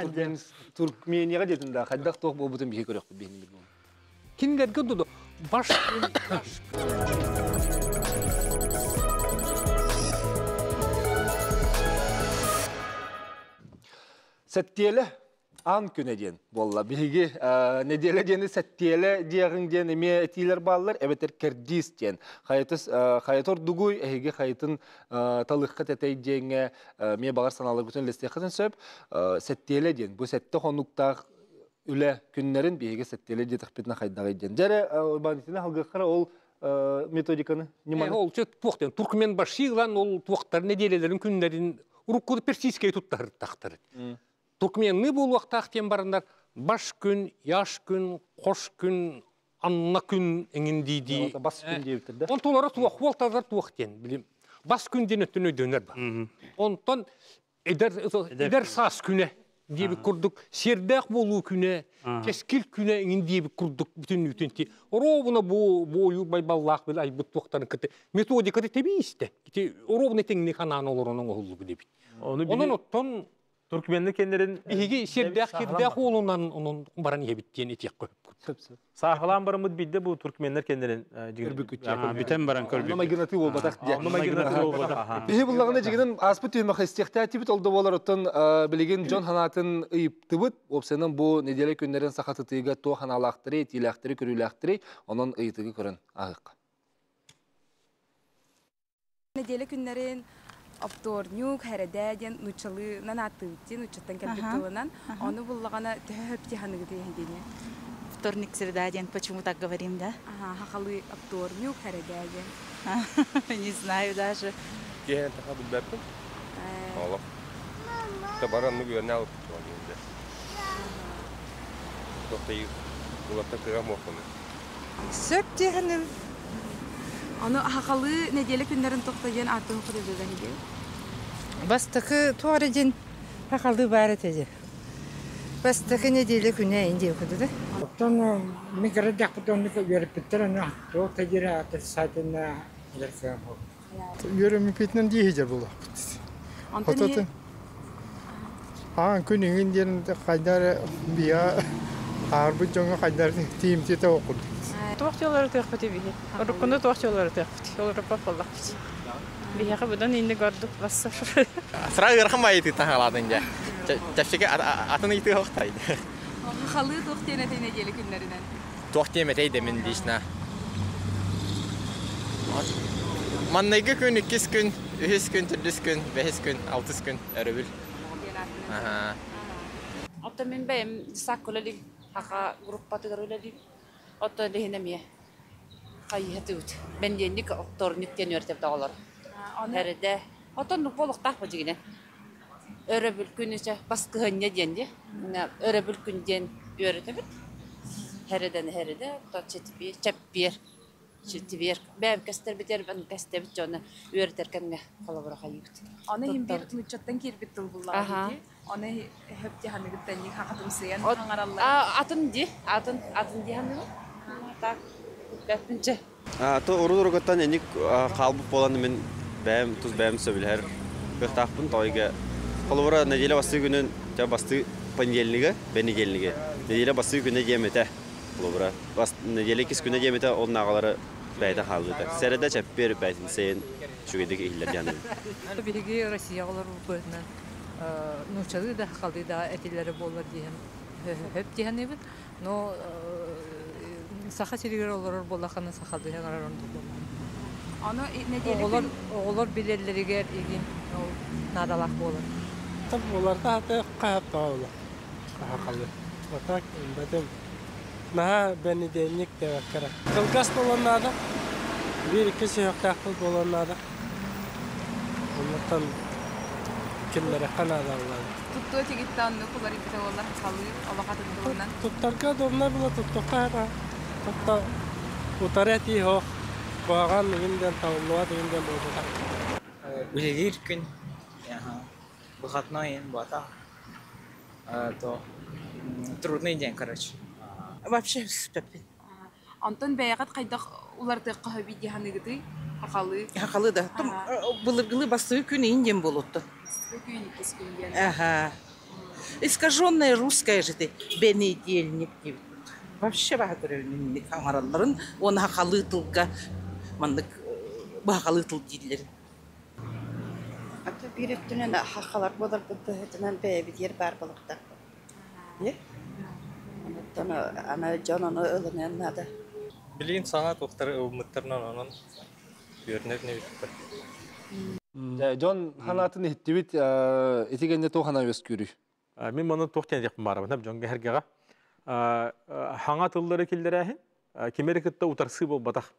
Туркменияҕа диэтин да хайдах туох буолбутун биһи көрүөхпүт биһини бир болу. Кинилерге дуду баш Сэттиэлэ аан күнэ диэн буолла. Биһиги неделя диэни сэттиэлэ диэҕиҥ диэн эмиэ этиилэр бааллар, эбэтэр кэрдиис диэн. Хайытыс хайытор дугуй эһиги хайытын талыхха тэтэй диэҥҥэ эмиэ баҕар санааларгытын үллэстиэххитин сөп. Сэттиэлэ диэн бу сэттэ хонуктаах үлэ күннэрин биһиги сэттиэлэ диэтэхпитинэ хайдаҕый диэн. Дьэрэ Бантина халгыаххара ол методиканы ньыманы. Ол туох диэн Туркмен баши ылан ол туохтар неделяларын күннэрин урукку персидскэй туттарыттахтар. Туркменны буолуохтаах диэн бараннар баш күн, яш күн, хош күн, анна күн эҥин дии-дии. Бас күн диэбиттэр да. Онтулара туох уолталар туох диэн билим. Бас күн диэн өттүн өйдөнөр бар. Онтон эдэр саас күнэ диэбит курдук сиэрдээх буолуу күнэ, кэскил күнэ эҥин диэбит курдук бүтүн үтүн ти. Ровно бу ойуур байбаллаах бил айбыт туохтарын кытта методикаты тэбиистэ. Ити ровно тэҥник ханаан олорон оҥоһуллубу дебит. Онон оттон Туркменны кеннерин биһиги сирдээх кирдээх уолунан онон баран иһэбит диэн этиэх көппүт. Саахалаан бараммыт бидде бу туркменнер кеннерин бүтэн баран көрбүт. Майгынаты буолбатах диэн. Майгынаты буолбатах. Биһи буллагына жигинен аспыт түймэх истиэхтээти олду болар оттон билигин Джон ханатын ыйыптыбыт. Опсенен бу неделя күннерин сахатытыыга туох ханаалаахтары, тиилээхтэри, көрүүлээхтэри онон ыйытыгы көрөн аһык. Неделя күннерин Опторнюк, хәрәдә ден нучалынан аттыбыттен, учаттан кэлбит тылынан, оны буллагана төһө хөптиханыгы дени. Вторник, среда день, почему так говорим, да? Ага, хахалы опторнюк, хәрәдә ден. Не знаю даже. Киһен таха билбэппин. Олох. Табаран ну гөрнә алып туган инде. Тохтай улатта кыра мохоны. Сөп диханым. Оны хахалы неделя күннәрен тохтайын атын худыды хиге. Бастакы туары ден хахалы бар этеде. Бастакы неделя күнә инде худыды. Оттон микродяк потон үйрәп ана то тәҗирә атыр сайтына яркам. Йөрөмү питнен дии була. Хототы. Аан күнүгүн диэн хайдар бия арбы жоңго хайдар тиим тете окуд. Туох жоллары тыахпыт биһи. Оруккуну туох жоллары тыахпыт. Олоруппа боллахпыт. Биһиэхэ будан инни гордук бассар. Сыра ыархан байыты тахаладын жа. Чапшыга атын ыйты хоқтайды. Хахалы туох тиэнэ неделя күннәреннән. Туох тиэметей мен лично. Маннайгы күн, иккис күн, үһүс күн, төрдүс күн, бэһис күн, алтыс күн, өрөбүл. Отто мен бэйэм сакколали хака группатыгар үлэлим. Отто лиһинэмиэ хайыһатыбыт. Бендиэнник окторник диэн үөртеп доҕолор. Эрэдэ. Оттон буолуохтаах бу дьигинэн. Өрөбүл күнүчэ баскыһынньа диэн дии. Өрөбүл күн диэн үөрэтэбит. Хэрэдэн хэрэдэ, то четпиэр, чэппиэр. Четвер. Бэм кестер битер бен кестебит жоны үөрэтэр кэмҥэ холобура хайыыбыт. Аны хим бир нучаттан киирбит тыл буллаҕа дии. Аны хөптиханыгыттан хахатымсыйан хаңараллар. Атын ди, атын, атын ди ханыгы. Так, бэппинче. То уру-уругаттан эник қалбып боланы мен бәм, туз бәм сөбілер. Көхтақпын тойга. Холобура неделя басты күнін, жа басты понедельнигі, бенедельнигі. Неделя басты күні жемете. Холобура, бас неделя иккис күнэ диэбитэ, ол нааҕалары бэйэтэ хааллыыта. Сэрэдэ чэппиэр бээтинсэйин үчүгэйдик иһиллэр диэн. Биһиги Россияҕа олорбуппутунан нууччалыы да сахалыы да этилэрэ буоллар диэн хөп диһаныбыт. Но саха сиригэр олорор буоллаххына сахалыы саҥарар ордук буоллаҕа. Ону нэдиэлэ Оҕолор оҕолор билэллэригэр игин ол наадалаах буолар. Уларта хаты хаһаттаҕа хахалы. А так бэтим наһаа бэнидиэнньик диэбэккэ Кылгас буолуон наада. Биир-икки сүһүөхтээх тыл буолуон наада. Оннуттан киллэрэххэ наада буоллаҕа. Туттуо тигиттэ оннук уларыйбыта буоллар сахалыы олох атын тылынан. Туттарга удобно было туттухха это. Тутта утары этии суох. Куһаҕан игин диэн табыллыбат игин диэн буолбатах. Үлэлиир күн выходной буотах то трудный день короче. Вообще сүппэппин. Онтон бэйэҕит хайдах уларытыахха сөбүй дии саныыгытый? Хахалыы. Хахалы да. Былыргылыы бастыы күн иин диэн буолуттун. Бастыы күн, иккис күн диэн. Ага. Искаженная русская же ты бенедельник диэбит. Вообще баха көрөбүн аҥаралларын уонна хахалыы тылга маннык быһахалыы тыл дииллэрин. Аты биир өттүнэн хахалар буоларбыт быһыытынан бэйэбитигэр баар буолуохтаахпыт. Онуттан аны дьон ону ылыныан наада. Билигин саҥа туохтары ылыммыттарынан онон үөрэнэр нэбиттэр. Дьон ханаатын иһиттибит, ити кэннэ туох ханаа үөскүүрүй? Мин маны туох диэн диэхпин баарабын, дьоҥго эһэргэҕэ. Хаҥа тыллары киллэрээһин, кимэри кытта утарсыы буолбатах.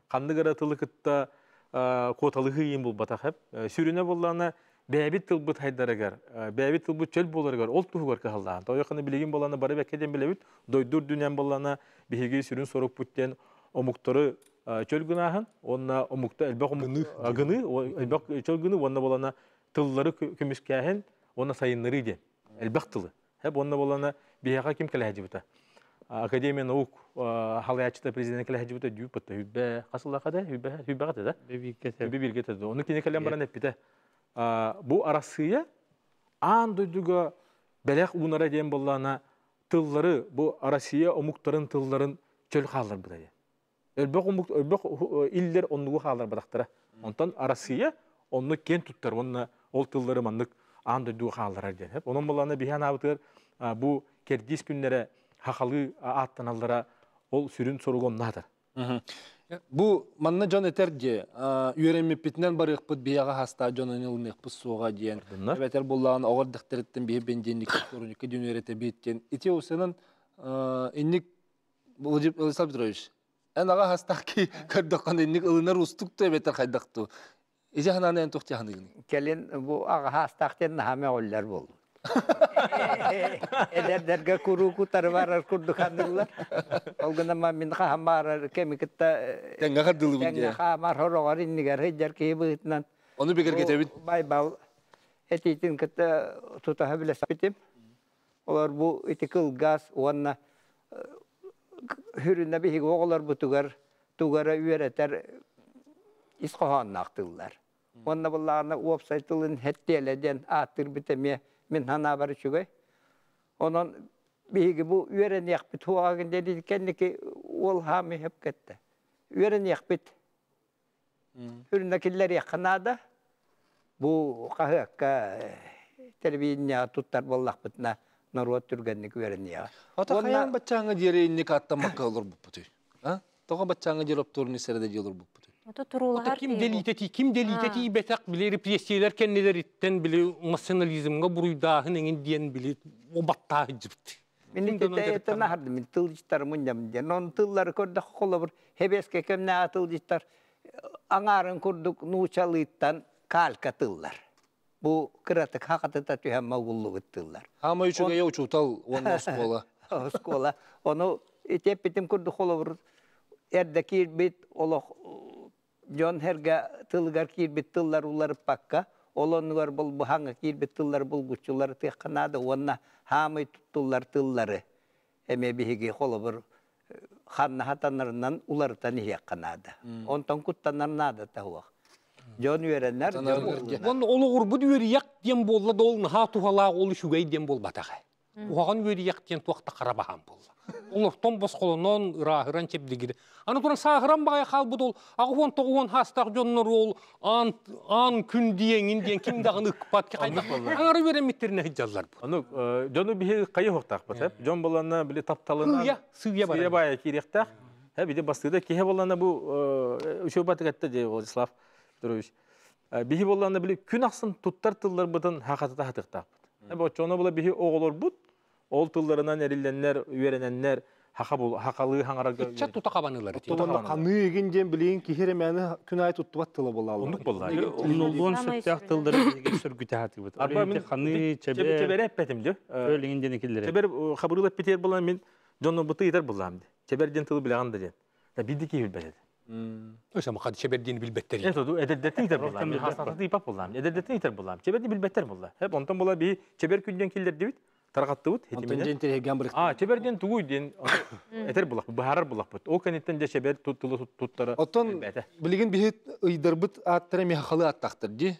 Ханнык эрэ тылы кытта куоталыһыы иин булбатах эп. Сүрүнэ буоллаҕына бэйэбит тылбыт хайдарыгар, бэйэбит тылбыт чөл буоларыгар ол туһугар кыһаллаһан. Тойоханы билигин буоллаҕына бары бэккэ диэн билэбит. Дойду үрдүнэн буоллаҕына биһиги сүрүн сорукпут диэн омуктары чөл гынааһын уонна омукта элбэх омук гыныы, элбэх чөл гыныы уонна буоллаҕына тыллары көмүскээһин уонна сайыннарыы диэн элбэх тылы. Хэп уонна буоллаҕына биһиэхэ ким кэлэһдьибитэ? Академия наук халаяччыта президент кэлэһдьибитэ дүү пытта хүббэ хас сыллаахха да хүббэ хүббэҕэ да хүббэ бииргэ да ону кини кэлэн баран эппитэ бу Арассыыйа аан дойдуга бэлэх уунара диэн буоллаҕына тыллары бу Россия омуктарын тылларын чөл хаалларбыта диэн Элбэх омук, элбэх иллэр оннугу хаалларбатахтара. Онтон Арассыыйа онно киэн туттар уонна ол тыллары маннык аан дойдуга хаалларар диэн. Онон буоллаҕына биһи анаабытыгар бу кэрдиис күннэрэ хахалыы ааттаналлара ол сүрүн соругу онно аһатар. Бу манна дьон этэр дии, үөрэммиппитинэн барыахпыт биһиэхэ хастаа дьон ылыныахпыт суоҕа диэн. Эбэтэр буллаҕын оҕо эрдэхтэриттэн биһи бензинникке вторникка диэн үөрэтэбит диэн. Ити усанан инник Владислав Петрович, эн аҕа хастаах ки көрдөххүнэ инник ылынар уустук ту эбэтэр хайдах ту? Ити ханааны эн туох дьаһаныгыный? Кэлин бу аҕа хаастаах диэн наһаа мөҕүллэр буоллум. Эдэрдэргэ куруук утары барар курдук аныыллар. Ол гынан мин хаһан баарар кэми кытта тэҥҥэ хардылыбын тэҥҥэ хаамар хороҕор иннигэр сылдьар киһи быһыытынан Ону бигэргэтэбит. Байбал этиитин кытта тутаһа билэспитим. Олор бу ити кылгас уонна хүрүнэ биһиги оҕолорбутугар тугу эрэ үөрэтэр ис хоһоонноох тыллар. Уонна буллаҕына уопсай тылын хэттиэлэ диэн ааттыырбыт эмиэ мин санаабар үчүгэй. Онон биһиги бу үөрэниэхпит хуоҕагын диэн кэнники уол хаамыы сөп кэттэ. Үөрэниэхпит. Үрүнэ киллэриэххэ наада. Бу хаһыакка телевидениеҕа туттар буоллахпытына норуот түргэнник үөрэниэҕэ. Ата хайаан баччааҥҥа диэри инник аттаммакка олорбуппутуй? А? Тоҕо баччааҥҥа диэри оптуорунай сэрэ дии олорбуппутуй? Ото туруулаһар ким дэлиитэ ким дэлиитэ тиийбэтэх били репрессиялар кэннилэриттэн били национализмҥа буруйдааһын эҥин диэн били баттааһыдьыбыт. Мин итин аһардым, мин тылдьыттар мунньам диэн. Онон тыллары көрдөххө холобур, Хэбэскэ кэмнээҕи тылдьыттар аҥаарын курдук нуучалыыттан калька тыллар. Бу кыратык хахатыта түһэн могуллубут тыллар. Хаамай үчүгэйэ учуутал уонна оскуола. Оскуола. Ону ити эппитим курдук холобур эрдэ киирбит олох дьон эргэ тылыгар киирбит тыллар уларыппакка, ол оннугар булбуһаҥҥа киирбит тыллар булгуччулары тыахха наада уонна хаамый туттуллар тыллары эмиэ биһиги холобур ханна хатанарынан уларытан иһиэххэ наада. Онтон куттанар наадата суох. Дьон үөрэнэр, дьон Уонна олоҕурбут үөрүйэх диэн буолла да ол наһаа туһалаах ол үчүгэй диэн буолбатах. Уһаҕан үөрүйэх диэн туох да хара баһаам буолла. Олортон босхолонон, ырааһыран чэбдигир. Аны туран сааһыран баҕайы хаалбыт ол 89 хаастаах дьоннор ол аан аан күн диэҥин диэн ким даҕаны ыкпат хайдах аҥары үөрэммиттэринэ сылдьаллар. Ону дьону биһи хайы хуохтаахпыт. Дьон боланна били тапталынан Сыыйа, сыыйа барар. Сыыйа баайа киириэхтээх. Биди бастыыда киһи боланна бу учуобатык этте дии Владислав Петрович. Биһи боллаана били күн ахсын туттар тылларбытын хахатыта хатыктаахпыт. Оччоно була биһи оҕолорбут ол тылларынан эриллэннэр, үөрэнэннэр хахалыы хаҥарарга Ыччат тута хабанылар. Оттон ханыы игин диэн билигин киһи эрэмээни күн аайы туттубат тыла буолаалар. Оннук буолла. Умнуллуон сөптөөх тыллары биһиги сөргүтэ хатыбыт. Арба мин ханыы чэбэр чэбэри эппэтим дьэ. Өлүҥүн диэн киллэрэ. Чэбэр хабырыыл эппитиэр буолан мин дьонну быты ыйтар буллаам ди. Чэбэр диэн тылы билэҕин да диэн. Биирди киһи билбэт этэ. Өсө махад чэбэрдиин билбэттэр. Э тоду эдэрдэртин итер буллаам. Хасататы ипап буллаам. Эдэрдэртин итер буллаам. Чэбэрди билбэттэр булла. Хеп онтон була би чэбэр күнден киллердибит. Тарҕаттыбыт. Онтон дьэн тереган бырык. А чэбэрден тугуй диэн этер буллах, быһаарар буллахпыт. Ол кэнниттэн дьэ чэбэр тылы туттара. Оттон билигин биһи ыйдарбыт ааттара мехалы аттахтар ди.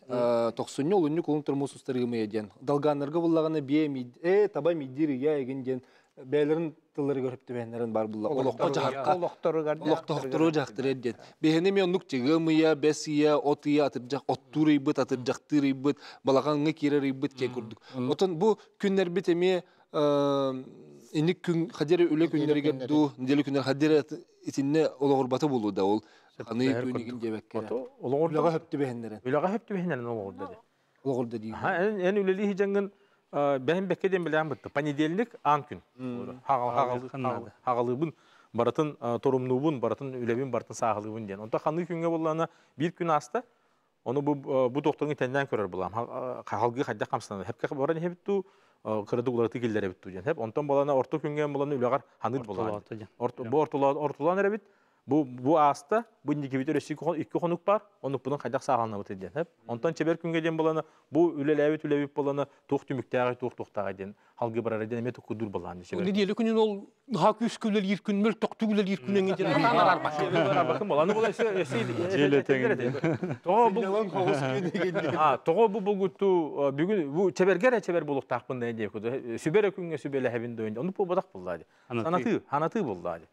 Тохсунньу олунньу кулун турмус устарыгымыя диэн. Долганнарга буллагана бие э таба мидир ия эгин диэн бэйэлэрин тылларыгар өптүбэһиннэрин бар булла. Олоххо жаһакка олохторугар олохтоохтору жаһактыр диэн. Биһини ми оннук тигым ыйа, бэс ыйа, от ыйа, атырдьах оттуур ыйбыт, атырдьахтыыр ыйбыт, балаҕаҥҥа киирэр ыйбыт киэ курдук. Отон бу күннэрбит эмиэ инник күн хадер үлэ күннэригэр дуу, неделя күннэр хадер итинне олоҕурбата булуу да ол аны күнигин диэбэккэ. Үлэҕэ хөптүбэһиннэрин. Үлэҕэ хөптүбэһиннэрин олоҕурда дии. Олоҕурда дии. Эн үлэлии дьаҥҥын бэһин бэккэ диэн билээн бытты. Понедельник аан күн. Хаҕалыыбын барытын торумнуубун, барытын үлэбин, барытын сааһылыыбын диэн. Онто ханыы күҥҥэ буоллаҕына биир күн ааста. Ону бу бу тохтоҥу тэннээн көрөр булам. Хаалгыы хайдах хамсанар. Хепке баран иһэбит туу, кырады уларыты киллэрэбит туу диэн. Хеп онтон болана орто күҥҥэ болана үлэҕэр ханыыр болан. Бу ортолоон эрэбит. Бу бу ааста, бу инникибит өссө икки хонук бар, оннукпунан хайдах сааҕаланабыт диэн. Онтон чэбэр күҥҥэ диэн болана бу үлэлээбит үлэбит болана туох түмүктээҕий, туох туохтааҕый диэн халгы барара диэн эмиэ туккудуур болаан. Нэдиэлэ күнүн ол наһаа күүскэ үлэлиир күн, мөлтөхтүк үлэлиир күн эҥин диэн атаан араарбаккын боланы була тоҕо бу булгутту бүгүн бу чэбэргэ эрэ чэбэр булуктаахпын да диэ сүбэ эрэ күҥҥэ сүбэлэһэбин да ону буолбатах буллаа ди Ханатыы, ханатыы буллаа ди.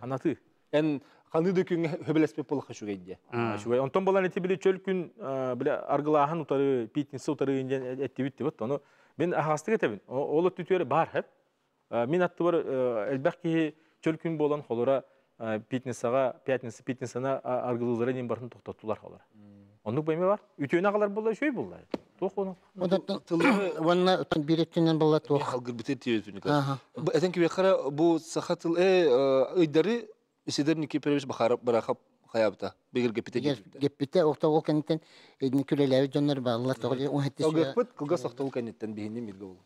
Ханатыы. Эн ханыы да күҥҥэ хөбөлөспөт буоллахха үчүгэй диэ. Үчүгэй. Онтон болан ити били чөл күн били аргылааһын утары, пятница утары диэн эттибит дибит. Ону мен аһаҕастык этэбин. Ол өттүтүөр бар хэп. Мин аттыбар элбэх киһи чөл күн буолан холура пятницаға, пятница, пятницаны аргылыылара диэн барытын тохтоттулар холор. Оннук бэйме бар. Үтүөнэ аҕалар буолла, үчүгэй буолла. Туох ону? Уонна биир өттүнэн буолла туох. Халгырбыты тиэбит Этен кибехара бу саха тыл ыйдары Исидор Никифорович Барахов хаябыта бигиргеппите геппите охто ол кэнниттэн эдини күлэлээбит дьоннор бааллар тоҕо он хеттис Огыппыт кылгас охтол кэнниттэн биһинни мирге болу.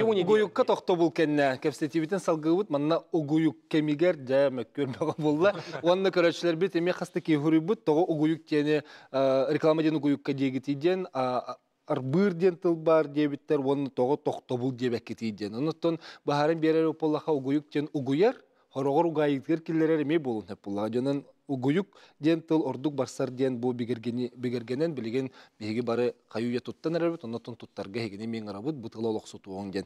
Угуйукка тохтобул кэннэ кэпсэтиибитин салгыыбыт манна угуйук кэмигэр дьэ мөккүөр бөҕө буолла. Уонна көрөөччүлэрбит эмиэ хаста киһи тоҕо угуйук диэни реклама диэн угуйукка диэгитий диэн арбыыр диэн тыл баар диэбиттэр уонна тоҕо тохтобул диэбэккитий диэн. Онуттан баһарын биэрэр буоллаха угуйук диэн угуйар, хороҕор угаайытыгар киллэрэр эмиэ буолун сөп буоллаҕа. Дьонон угуйук диэн тыл ордук барсар диэн бу бигэргэнэн билигин биһиги бары хайы туттан эрэбит, оннотон туттарга эһигини миҥ арабыт, бу тылы олохсутуоҥ диэн.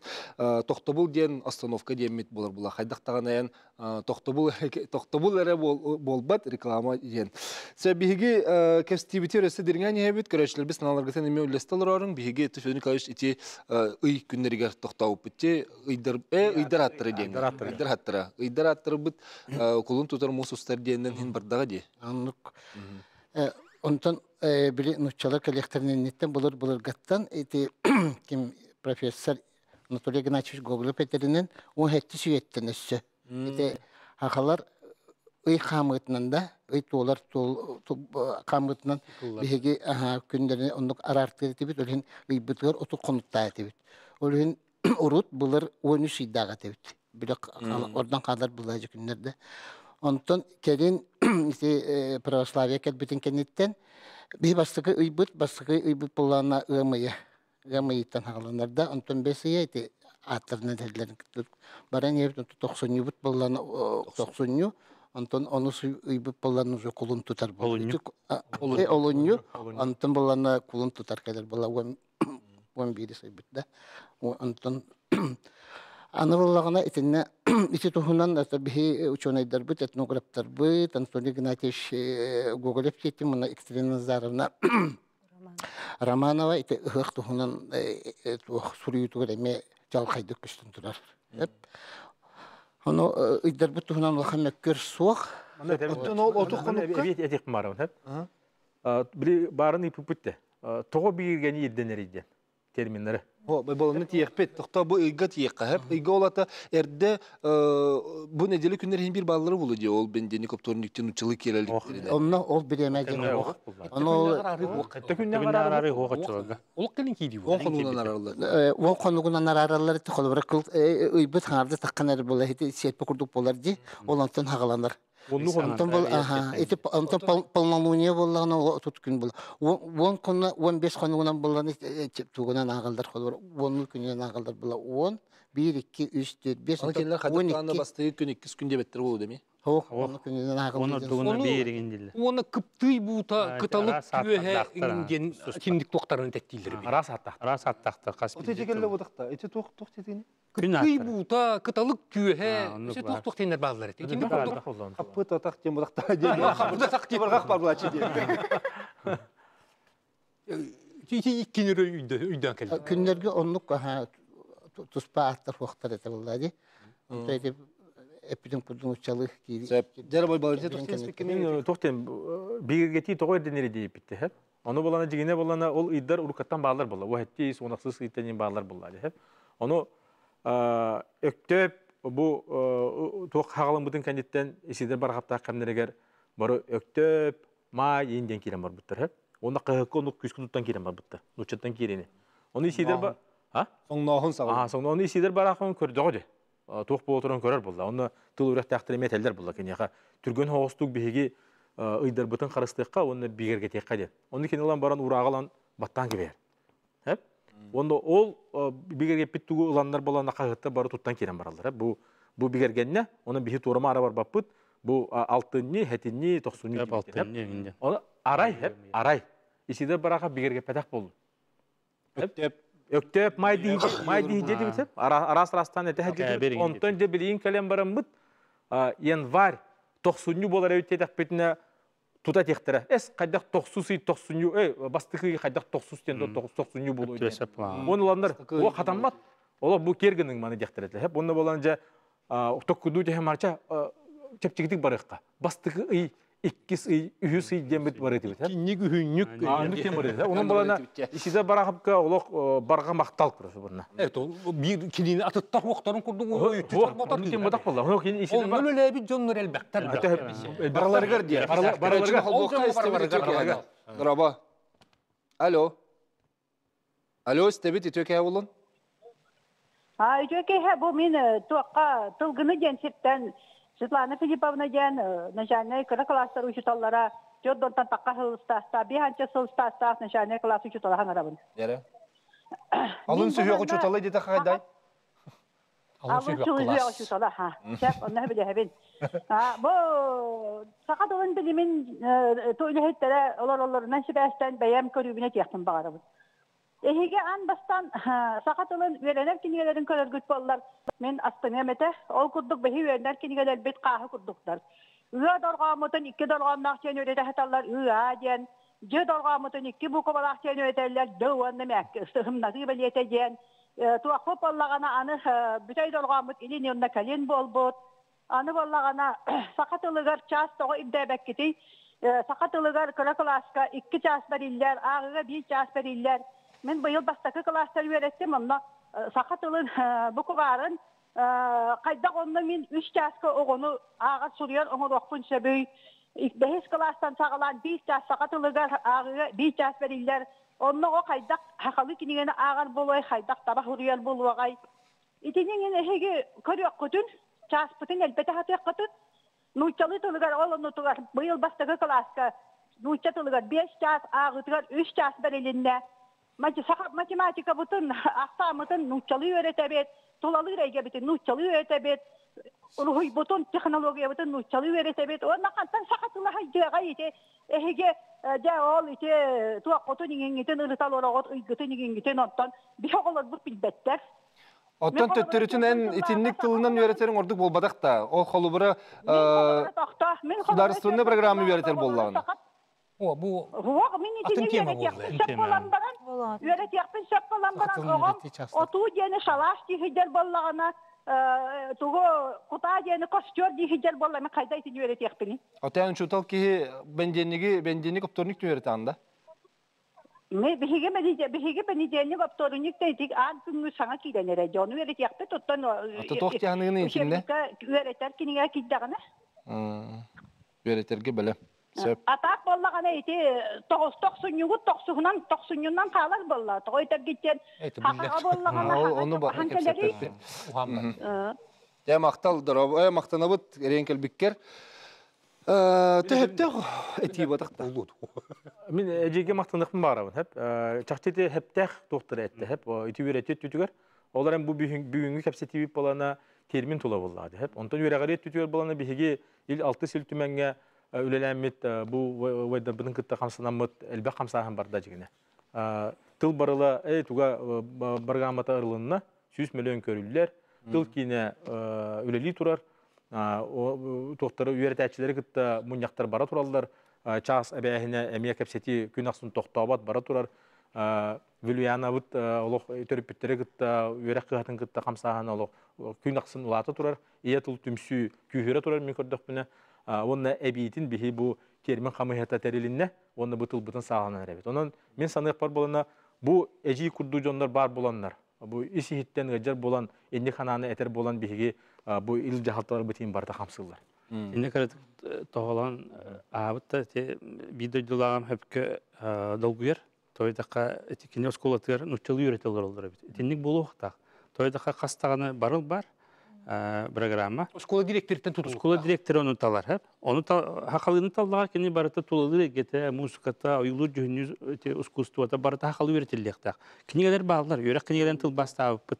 Тохтобул диэн остановка диэммит буолар була. Хайдах даҕаны тохтобул тохтобул эрэ буолбат реклама диэн. Сэ биһиги кэстиибити өссө дириҥээн иһэбит, көрөөччүлэрбит санааларгытын эмиэ үллэстэ олорорун, биһиги Федор Николаевич ити ый күннэригэр тохтообуппут ыйдар ыйдар аттара диэн. Ыйдар аттара. Ыйдар аттарбыт кулун тутар муус устар диэннэн хин бардаҕа дии. Оннук. Онтон били нуччалар кэлиэхтэринэн былыр былыргаттан ити ким профессор Анатолий Игнатьевич Гоголев этэринэн 17 үйэттэн өссө. Ити хахалар ый хаамыытынан да, ый туолар хаамыытынан биһиги күннэрин оннук араартыыр этибит, ол иһин ыйбытыгар отут хонуктаа этибит. Ол иһин урут былыр 13 ыйдаах этибит. Биле ордон хаалар былаажы күннэрде. Онтон кэлин ити православие кэлбитин кэнниттэн биһи бастакы ыйбыт, бастакы ыйбыт буллаана ыам ыйа. Ыам ыйыттан хааланар да, онтон бэс ыйа ити аттарынан этэллэрин баран иһэбит тохсунньубут буоллан тохсунньу онтон онус ыйбыт буоллан уже кулун тутар Олунньу. Олунньу онтон буоллана кулун тутар кэлэр була 11 ыйбыт да онтон аны буоллаҕына итиннэ ити туһунан биһи учуонайдарбыт этнографтарбыт Анатолий Игнатьевич Гоголев диэтим уонна Екатерина Назаровна Романова ити ыһыах туһунан суруйуутугар эмиэ чалхайдык көстөн турар. Ону ыйдарбыт туһунан улахан мөккүөр суох. Оттон ол оту хонукка этих марабын били баарын ыйпыппыт де. Тоҕо бииргэни ирдэнэр диэн терминнери. Болону тиэхпит. Тохто бу ыйга тиэххэ. Ыйга олата эрдэ бу неделе күннэр иһин бир баллары булу дии ол бендени копторниктен учылы келеликтерине. Онно ол бириэмэ диэн Ону Ол кэлин киири. Он хонугунан арараллар. Он хонугунан арараллар холобура кыл ыйбыт хаҥарды таххан эр була ити сиэппэ курдук болар ди ол онтон хагаланар. Онтон бол ити онтон полнолуние буоллаҕына отут күн була. Уон күнү 15 хонугунан булланы тугунан ааҕаллар холобура уонну күнүнэн ааҕаллар була 10 1 2 3 4 5 Аны кинилэр хадык даҕаны бастыгы күн иккис күн диэбэттэр буолуо деми. Хоох уонна күнүнэн ааҕаллар. Уонна кыптый буута кыталык түөһэ диэн киндик туохтарын тэттииллэр. Араас аттахтар. Араас аттахтар хас Ити келле бутахта. Ити туох туох тетини? Кыптый буута кыталык түөһэ ити туох туох теннер бааллар эти. Итинник курдук. Хаппыт атах тем бутахта диэн. Хаппыт атах тем баргах бар булачы диэн. Ити иккинер өйдөөн келди. Күннерге оннук туспа аттар хуохтар этэ буолла ди. Онто ити эппитин курдук учалы киири. Дьэ бой баларты тохтен Тохтен бигергети тоҕо эрденери диэппитте хеп. Ону болана дьигине болана ол ыйдар урукаттан баалар була. О хетти суонахсыз ыйтанин баалар була хеп. Ону өктөөп бу туох хагалымбытын кэнниттэн исидер барахаптаах кэмнэригэр бары өктөөп маай иин диэн киирэн барбыттар хеп. Онно кыһыкка онук күскү туттан киирэн барбыттар. Нуччаттан киирени. Ону исидер ба А? Соңноохун саҕа. А, соңноохун исидер барахын көрдөҕө де. Туох буолтуран көрөр булла. Онно тыл үрэхтээхтэр эмиэ этэллэр булла киниэхэ. Түргэн хоҕустук биһиги ыйдарбытын харыстыахха уонна бигэргэтиэххэ диэн. Ону кини ылан баран урааҕа ылан баттаан кэбиһэр. Хэп? Уонна ол бигэргэппит тугу ыланнар болан хаһыттар бары туттан киирэн бараллар. Бу бу бигэргэннэ, онон биһи туорама ара барбаппыт. Бу алтынньы, хэтинньи, тохсунньу. Оны арай, хеп, арай. Исидер бараха бигэргэппэтэх болду. Өктөөп май дии дебит араас растан этэ дебит. Онтон де билиин кэлэн бараммыт январь тохсунньу болар эбит диэтэхпитинэ тута тиэхтэрэ. Эс хайдах тохсус ый тохсунньу бастыкы хайдах тохсус диэн тохсунньу болуой диэн. Оны уланнар о хатаммат. Олох бу кергенің маны диэхтэрэ. Хеп онно болан же токкуду дехе марча чэпчикитик барыахха. Бастыкы ый иккис ый, үһүс ый диэн бар этибит. Кинник үһүннүк. Аннык диэн бар этибит. Онон балана исиде барахапка олох барга мактал көрөсө бурна. Это бир кинини атыттар хуохтарын курдук үттү тем бодак болла. Ону кин исиде бар. Онну лэбит дьоннор элбэхтэр. Бараларыгар диye. Бараларыгар. Холбокка истебит. Дороба. Алло. Алло, истебит үтөкэ болун. А үтөкэ бу мин туаққа тылгыны диэн сиртэн Светлана Филипповна диэн начальнай кыра класстар учуталлара Федортан таққа сылыстаста, биханча сылыстаста начальнай класс учутала ханарабын. Яра. Алын сүйөк учутала дете хайдай. Алын сүйөк учутала, ха. Шеф, онна билэһэбин. Бу саха тылын билимин тойлэһиттере олор олорунан сибээстэн бэйэм көрүүбүнэ тиэхтин баҕарабын. Эһиги ан бастан саха тылын үөрэнэр кинигэлэрин көрөргүт боллар. Мен астыныам этэ. Ол курдук бэһи үөрэнэр кинигэлэрбит хааһы курдуктар. Ыа дорҕооммутун икки дорҕоонноох диэн үөрэтэ саталлар ыа диэн, дьы дорҕооммутун икки буквалаах диэн үөрэтэллэр ды уонна мээкки ыстыһымнатыы бэлиэтэ диэн. Туохпут буоллаҕына аны бүтэй дорҕооммут илин уонна кэлин буолбут. Аны буоллаҕына саха тылыгар час тоҕо ирдээбэккитий? Саха тылыгар кыра кылааска 2 час бэриллэр, ааҕыга 1 час бэриллэр. Мин быйыл бастакы кылаастар үөрэттим, онно саха тылын букварын хайдах онно мин 3 чааска оҕону ааҕар суруйар оҥоруохпун сөбүй? Бэһис кылаастан саҕалаан 1 час саха тылыгар ааҕыга 1 час бэриллэр. Онно оҕо хайдах хахалы кинигэни ааҕар буолуой, хайдах таба суруйар буолуоҕай? Итинин эһиги көрүөххүтүн, чааспытын элбэтэ сатыаххытын. Нууччалыы тылыгар ол оннутугар быйыл бастакы кылааска нуучча тылыгар 5 час ааҕыытыгар 3 час бэрилиннэ. Математикабытын, ахсаамытын нууччалыы үөрэтэбит, тулалыыр эйгэбитин нууччалыы үөрэтэбит, уруһуйбутун, технологиябытын нууччалыы үөрэтэбит. Уонна хантан саха тыла хайдыаҕа ити эһиги дьэ ол ити туоххутун иҥиҥҥитин ырытал ороҕут, ыйгытын иҥиҥҥитин онтон биһи оҕолорбут билбэттэр. Оттон төттөрүтүн эн итинник тылынан үөрэтэриҥ ордук буолбатах да. Ол холобура судаарыстыбаннай программа үөрэтэр буоллаҕына. О, бу Суох, мин атын итини тема үөрэтиэхпин буолла. сөп буолан баран, үөрэтиэхпин сөп буолан баран, оҕом отуу диэни шалаш диэхидэр буоллаҕына, тугу кутаа диэни костер диэхидэр буолла, мен хайда итини үөрэтиэхпиний? Отеан учуутал киһи бэндиэнниги бэндиэнник оптуорник үөрэтаан да? Ми биһиги биһиги понедельник оптуорунньук да итик аан күҥҥү саҥа киирэн эрэ дьону үөрэтиэхпит оттон Ата туох тиһаныгын итиннэ? учебникка үөрэтэр кинигэ киирдэҕинэ. Үөрэтэргэ бэлэм. Сөп. Атаак буоллаҕына ити тоҕус тохсунньугут тохсуһунан тохсунньунан хаалар буолла. Тоҕо этэргиттэн хахаҕа буоллаҕына Ону хаһан кэлэрий? Дьэ махтал дорообо махтанабыт эриэн кэлбиккэр. Төһөптөх этии батахта. Мин эдьиийгэ махтаныахпын баҕарабын. Хэп чахчы ити хэптээх туохтара этте хэп ити үөрэтиэт түтүгэр. Ол эрэн бу бүгүҥҥү кэпсэтиибит буолана термин тула буоллаҕа хэп. Онтон үөрэҕириэт түтүгэр буолана биһиги ил алты сил түмэҥҥэ үлэлээммит бу убайдарбытын кытта хамсанаммыт элбэх хамсааһын барда дьигинэ. Тыл барыла эй туга баргаамата ырылынна 100 миллион көрүллэр тыл киинэ үлэлии турар туохтары үөрэтээччилэри кытта мунньахтар бара тураллар чаас эбээһинэ эмиэ кэпсэтии күн ахсын тохтообот бара турар Вилюянабыт олох төрөппүттэри кытта үөрэх кыһатын кытта хамсааһын олох күн ахсын улаата турар ийэ тыл түмсүү күүһүрэ турар мин көрдөхпүнэ уонна эбиитин биһи бу термин хамыһыата тэрилиннэ уонна бу тылбытын сааһыланан эрэбит. Онон мин саныахпар буолана бу эдьиий курдук дьоннор баар буоланнар бу ис иһиттэн ыалдьар буолан инник ханааны этэр буолан биһиги бу ил дьаһалталарбыт иһин барыта хамсыыллар. Инне кыратык тоһолон аабыт да ити биир дойдулааҕым хөпкө долгуйар. Тойдахха ити кини оскуолатыгар нуччалыы үөрэтэ олороллор эбит. Итинник буолуохтаах. Тойдахха хас даҕаны барыл бар программа. Оскуола директориттан тутулуктаах. Оскуола директора ону талар. Хэп. Ону хахалыыны таллаҕа кини барыта тулалыыр эйгэтэ, музыката, ойуулуур дьүһүннүүр искусствота барыта хахалыы үөрэтиллиэхтээх. Кинигэлэр бааллар, үөрэх кинигэлэрин тылбаастаабыппыт.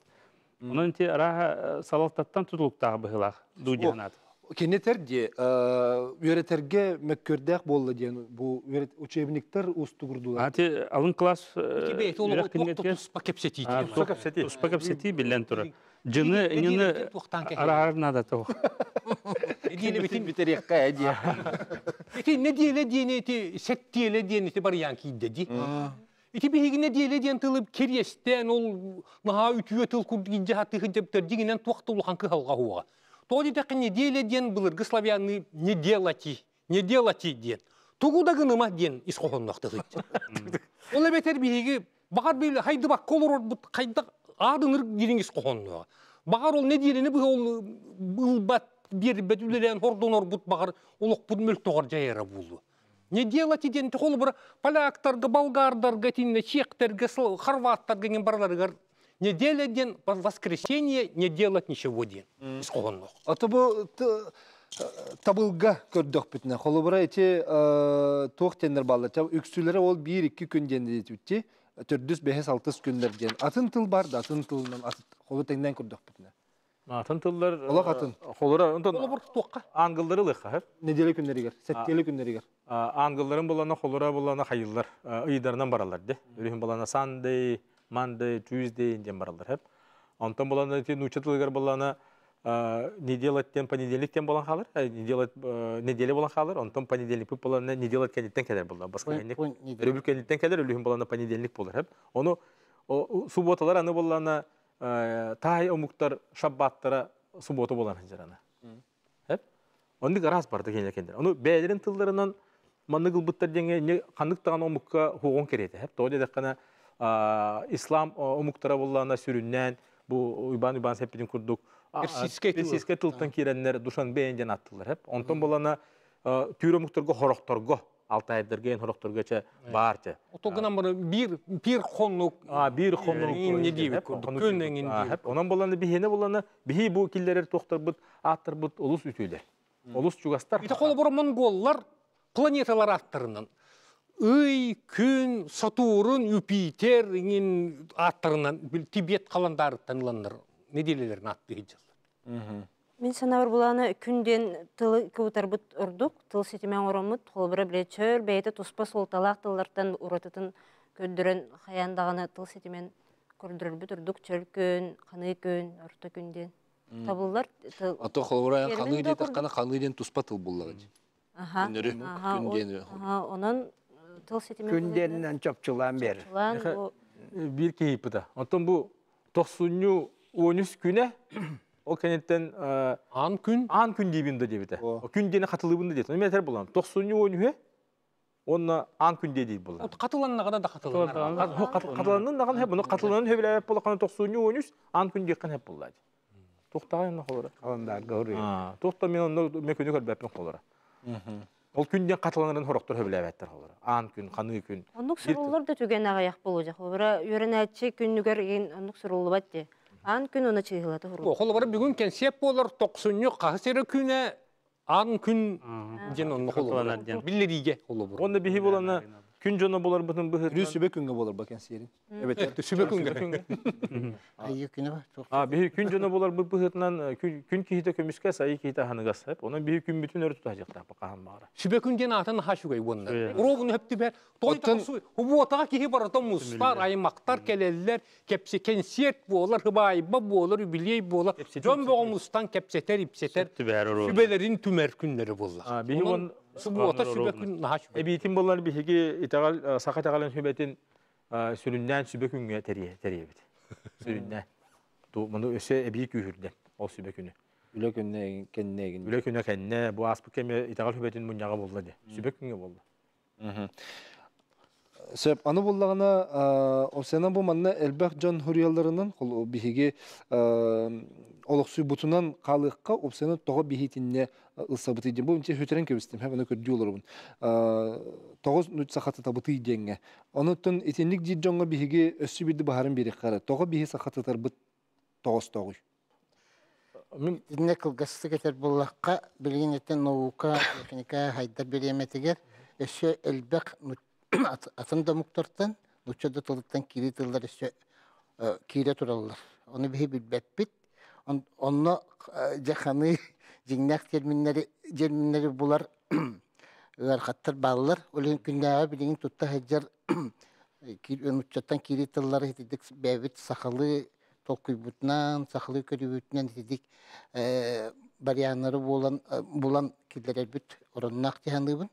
Онон ити арааһа салалтаттан тутулуктаах быһыылаах дуу диэн аат. Кинитер дии үөрэтэргэ мөккүөрдээх буолла диэн бу учебниктар уустугурдулар. Ати алын класс үөрэх кинигэтигэр туспа кэпсэтии. Туспа кэпсэтии биллэн турар. Дьыны ньыны араар надо того. Нэдиэлэ битин бүтэриэххэ диэ. Ити нэдиэлэ диэни ити сэттиэлэ диэн ити барыйаан киирдэ дии. Ити биһиги нэдиэлэ диэн тылы кириэстээн ол наһаа үтүө тыл курдук илдьэ сатыы дьэптэр дьиҥинэн туох да улахан кыһалҕа уоҕа. Тоҕо диэтэххэ неделя диэн былыргы славянныы не делати, не делати диэн. Тугу да гыныма диэн ис хоһоонноох тыл Ол эбэтэр биһиги баҕар били хайдыбакка олорорбут хайдах аадыныр дириҥ ис хоһооннооҕа. Баҕар ол нэдиэлэни быһа ол ылбат биэрбэт үлэлээн хордонорбут баҕар олохпут мөлтөҕөр дьайара буолуо. Не делать диэн холобура поляктарга, болгардарга, итиннэ чехтерге, хорваттарга диэн барыларыгар неделя диэн воскресенье не делать ничего диэн ис хоһоонноох. Ото бу табылга көрдөхпүтүнэ холобура ити туох диэннэр бааллар үксүлэрэ ол биир икки күн диэн диэтибитти төрдүс бэһис алтыс күннэр диэн атын тыл бар да атын тылынан холу тэҥнээн көрдөхпүтүнэ Атын тыллар олох атын. Холура онтон Холобур туохха? Ангыллары ылыахха. Неделя күннэригэр, сэттиэлэ күннэригэр. Ангылларын булана холура булана хайыллар ыйдарынан бараллар де. Үрүһүн булана Sunday, Monday, Tuesday диэн бараллар хеп. Онтон булана ити нуучча тылыгар булана неделя тен понедельник тен болан хаалар, неделя неделя болан хаалар, онтон понедельник булана неделя кэнниттэн кэлэр булла. Басканник. Өрөбүл кэнниттэн кэлэр, үлүһүн булана понедельник болар хеп. Ону субботалар аны булана таай омуктар шаббаттара суббота болан ханжарана. Хеп? Оннук араас барда кенер кендер. Ону бэйэлэрин тылларынан маннык ылбыттар диэҥэ ханнык даҕаны омукка хуоҕун кэриэтэ. Хеп? Тоҕо диэтэххинэ ислам омуктара буоллаҕына сүрүннээн бу Уйбаан Уйбаан сэппитин курдук персидскэй тылтан киирэннэр Душанбе диэн аттылар. Хеп? Онтон буоллаҕына түүр омуктарга хорохторго алтайдарга эн хорохторго чэ баар чэ. Отогынан бары бир бир хоннук бир хоннук не диэбит курдук күн эҥин диэбит. Онон болланы биһиэнэ болланы биһи бу киллэрэр туохтарбыт ааттарбыт олус үтүөлэр. Олус чугастар. Ити холобур монголлар планеталар аттарынан Ый, күн, Сатурн, Юпитер иҥин ааттарынан Тибет халандаарыттан ыланнар неделелерин ааттыы сылдьаллар. Мин санаабар булаана күн диэн тылы кыбытарбыт ордук, тыл ситимэ оҥороммут, холобура билэ чөл бэйэтэ туспа суолталаах тыллартан уратытын көрдөрөн хайаан даҕаны тыл ситимин көрдөрөрбүт ордук чөл күн, ханыы күн, орто күн диэн табыллар. Ато холобура ханыы диэтэххинэ ханыы диэн туспа тыл буллаҕа дии. Күннөрү күн диэн. Онон тыл ситимин Күн диэнинэн чопчулаан бер. Биир киһи Онтон бу тохсунньу 13 күнэ ол кэнниттэн аан күн аан күн диибин да диэбитэ. Күн диэни хатылыыбын да диэт. Мен этэр булам. Тохсунньу 13 онно аан күн диэ диир булам. Хатыланнаҕына да хатыланар. Хатыланнын даҕаны хеп, бұны хатыланын хөбүлээбэт буоллаххына тохсунньу 13 аан күн диэххин хеп буллаа. Туохтаҕай онно холора? Халандарга хоруйа. Туохта мен онно мен күнү көрбөппүн холора. Ол күн диэн хатыланарын хорохтор хөбүлээбэттэр холора. Аан күн, ханыы күн. Оннук суруллар да түгэн аҕыйах буолуо. Холобура үөрэнээччи күннүгэр иин оннук суруллубат дии. Аан күн уна чыыһылата хуруллар. Холобура бүгүн кэнсиэп буолар тохсунньу хаһыс эрэ күнэ аан күн диэн онно холобура. Биллериигэ холобура. Онно биһи булана күн дьоно буларбытын быһыытынан. Рүү сүбэ күҥҥэ буолар ба кэнсиэрин. Эбэтэр сүбэ күҥҥэ. Айыы күнэ ба. А биһи күн дьоно буларбыт быһыытынан күн киһитэ көмүскэ, сайы киһитэ аһыныгас. Онон биһи күммүтүн өрө тутаһыахтаах хаһан баара. Сүбэ күн диэн аатын наһаа үчүгэй уонна. Уруогун өптүбэр той хубуотаҕа киһи барыта мустар, аймактар кэлэллэр, кэпси кэнсиэрт буолар, хыбаайба буолар, үбүлүөй буолар. Дьон бөҕө мустан кэпсэтэр, ипсэтэр, сүбэлэрин түмэр күннэри буолла. Биһи уон субуота сүбэ күн наһаа үчүгэй. Эбиитин буолар биһиги итэҕэл саха итэҕэлин сүбэтин сүрүннээн сүбэ күҥҥэ тэрийэбит. Сүрүннээн. Муну өссө эбии күүһүрдэн ол сүбэ күнү. Үлэ күнэ кэннэ Үлэ күнэ кэннэ бу ааспыт кэми итэҕэл сүбэтин мунньаҕа буолла дии. Сүбэ күҥҥэ буолла. Сөп, аны буллаҕына, Овсена бу манна элбэх дьон хуруйалларынан, биһиги олохсуйбутунан хаалыахха, Овсена тоҕо биһиитиннэ ылсабытый диэн, бу инче хүтэрэн кэбистим, аны көрдүү олоробун. Тоҕо сахатытабытый диэҥҥэ. Онуттан итинник диир дьоҥҥо биһиги өссө биирдэ баһарын биэриэххэ тоҕо биһи сахатытарбыт тоҕостоҕуй? Итиннэ кылгастык этэр буоллахха, билигин этэн наука, техника хайдар бириэмэтигэр өссө элбэх атын да омуктартан, нуучча да тылыттан киирии тыллар өссө киирэ тураллар. Ону биһи билбэппит. Онно дьэ ханыы дьиҥнээх терминнэри, терминнэри булар ыарахаттар бааллар. Ол иһин күннээҕи билигин тутта сылдьар нууччаттан киирии тыллары итидик бэйэбит сахалыы толкуйбутунан, сахалыы көрүүбүтүнэн итидик варианнары буолан булан киллэрэрбит оронноох дии саныыбын.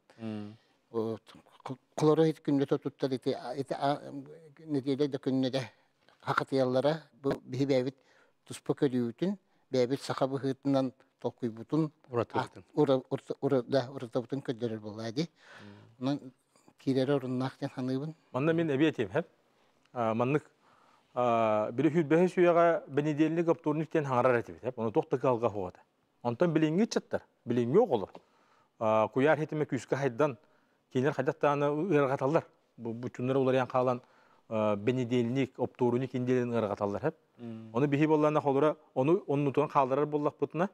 Холоро ити күннэтэ туттар ити ити нэдиэлэ да күннэтэ хахатыйаллара бу биһи бэйэбит туспа көрүүбүтүн, бэйэбит саха быһыытынан толкуйбутун уратыбытын көрдөрөр буоллаа дии. Онон киирэрэ оруннаах диэн саныыбын. Манна мин эбиэ этиэм, хэп. Маннык били хүрбэһи сүөҕэ бэнидиэлник оптуорнук диэн хаҥарар этибит, хэп. Ону туох да кыһалҕа суох этэ. Онтон билиҥҥи ыччаттар, билиҥҥи оҕолор куйаар хитимэ күүскэ хайдан, кинилэр хайдах даҕаны ыарырҕаталлар. Бу буччуннары уларыйан хаалан бэнидиэлник, оптуоруник индиэлин ыарырҕаталлар, хэп. Ону биһи буоллаана холура, ону оннутун хаалларар буоллахпытына,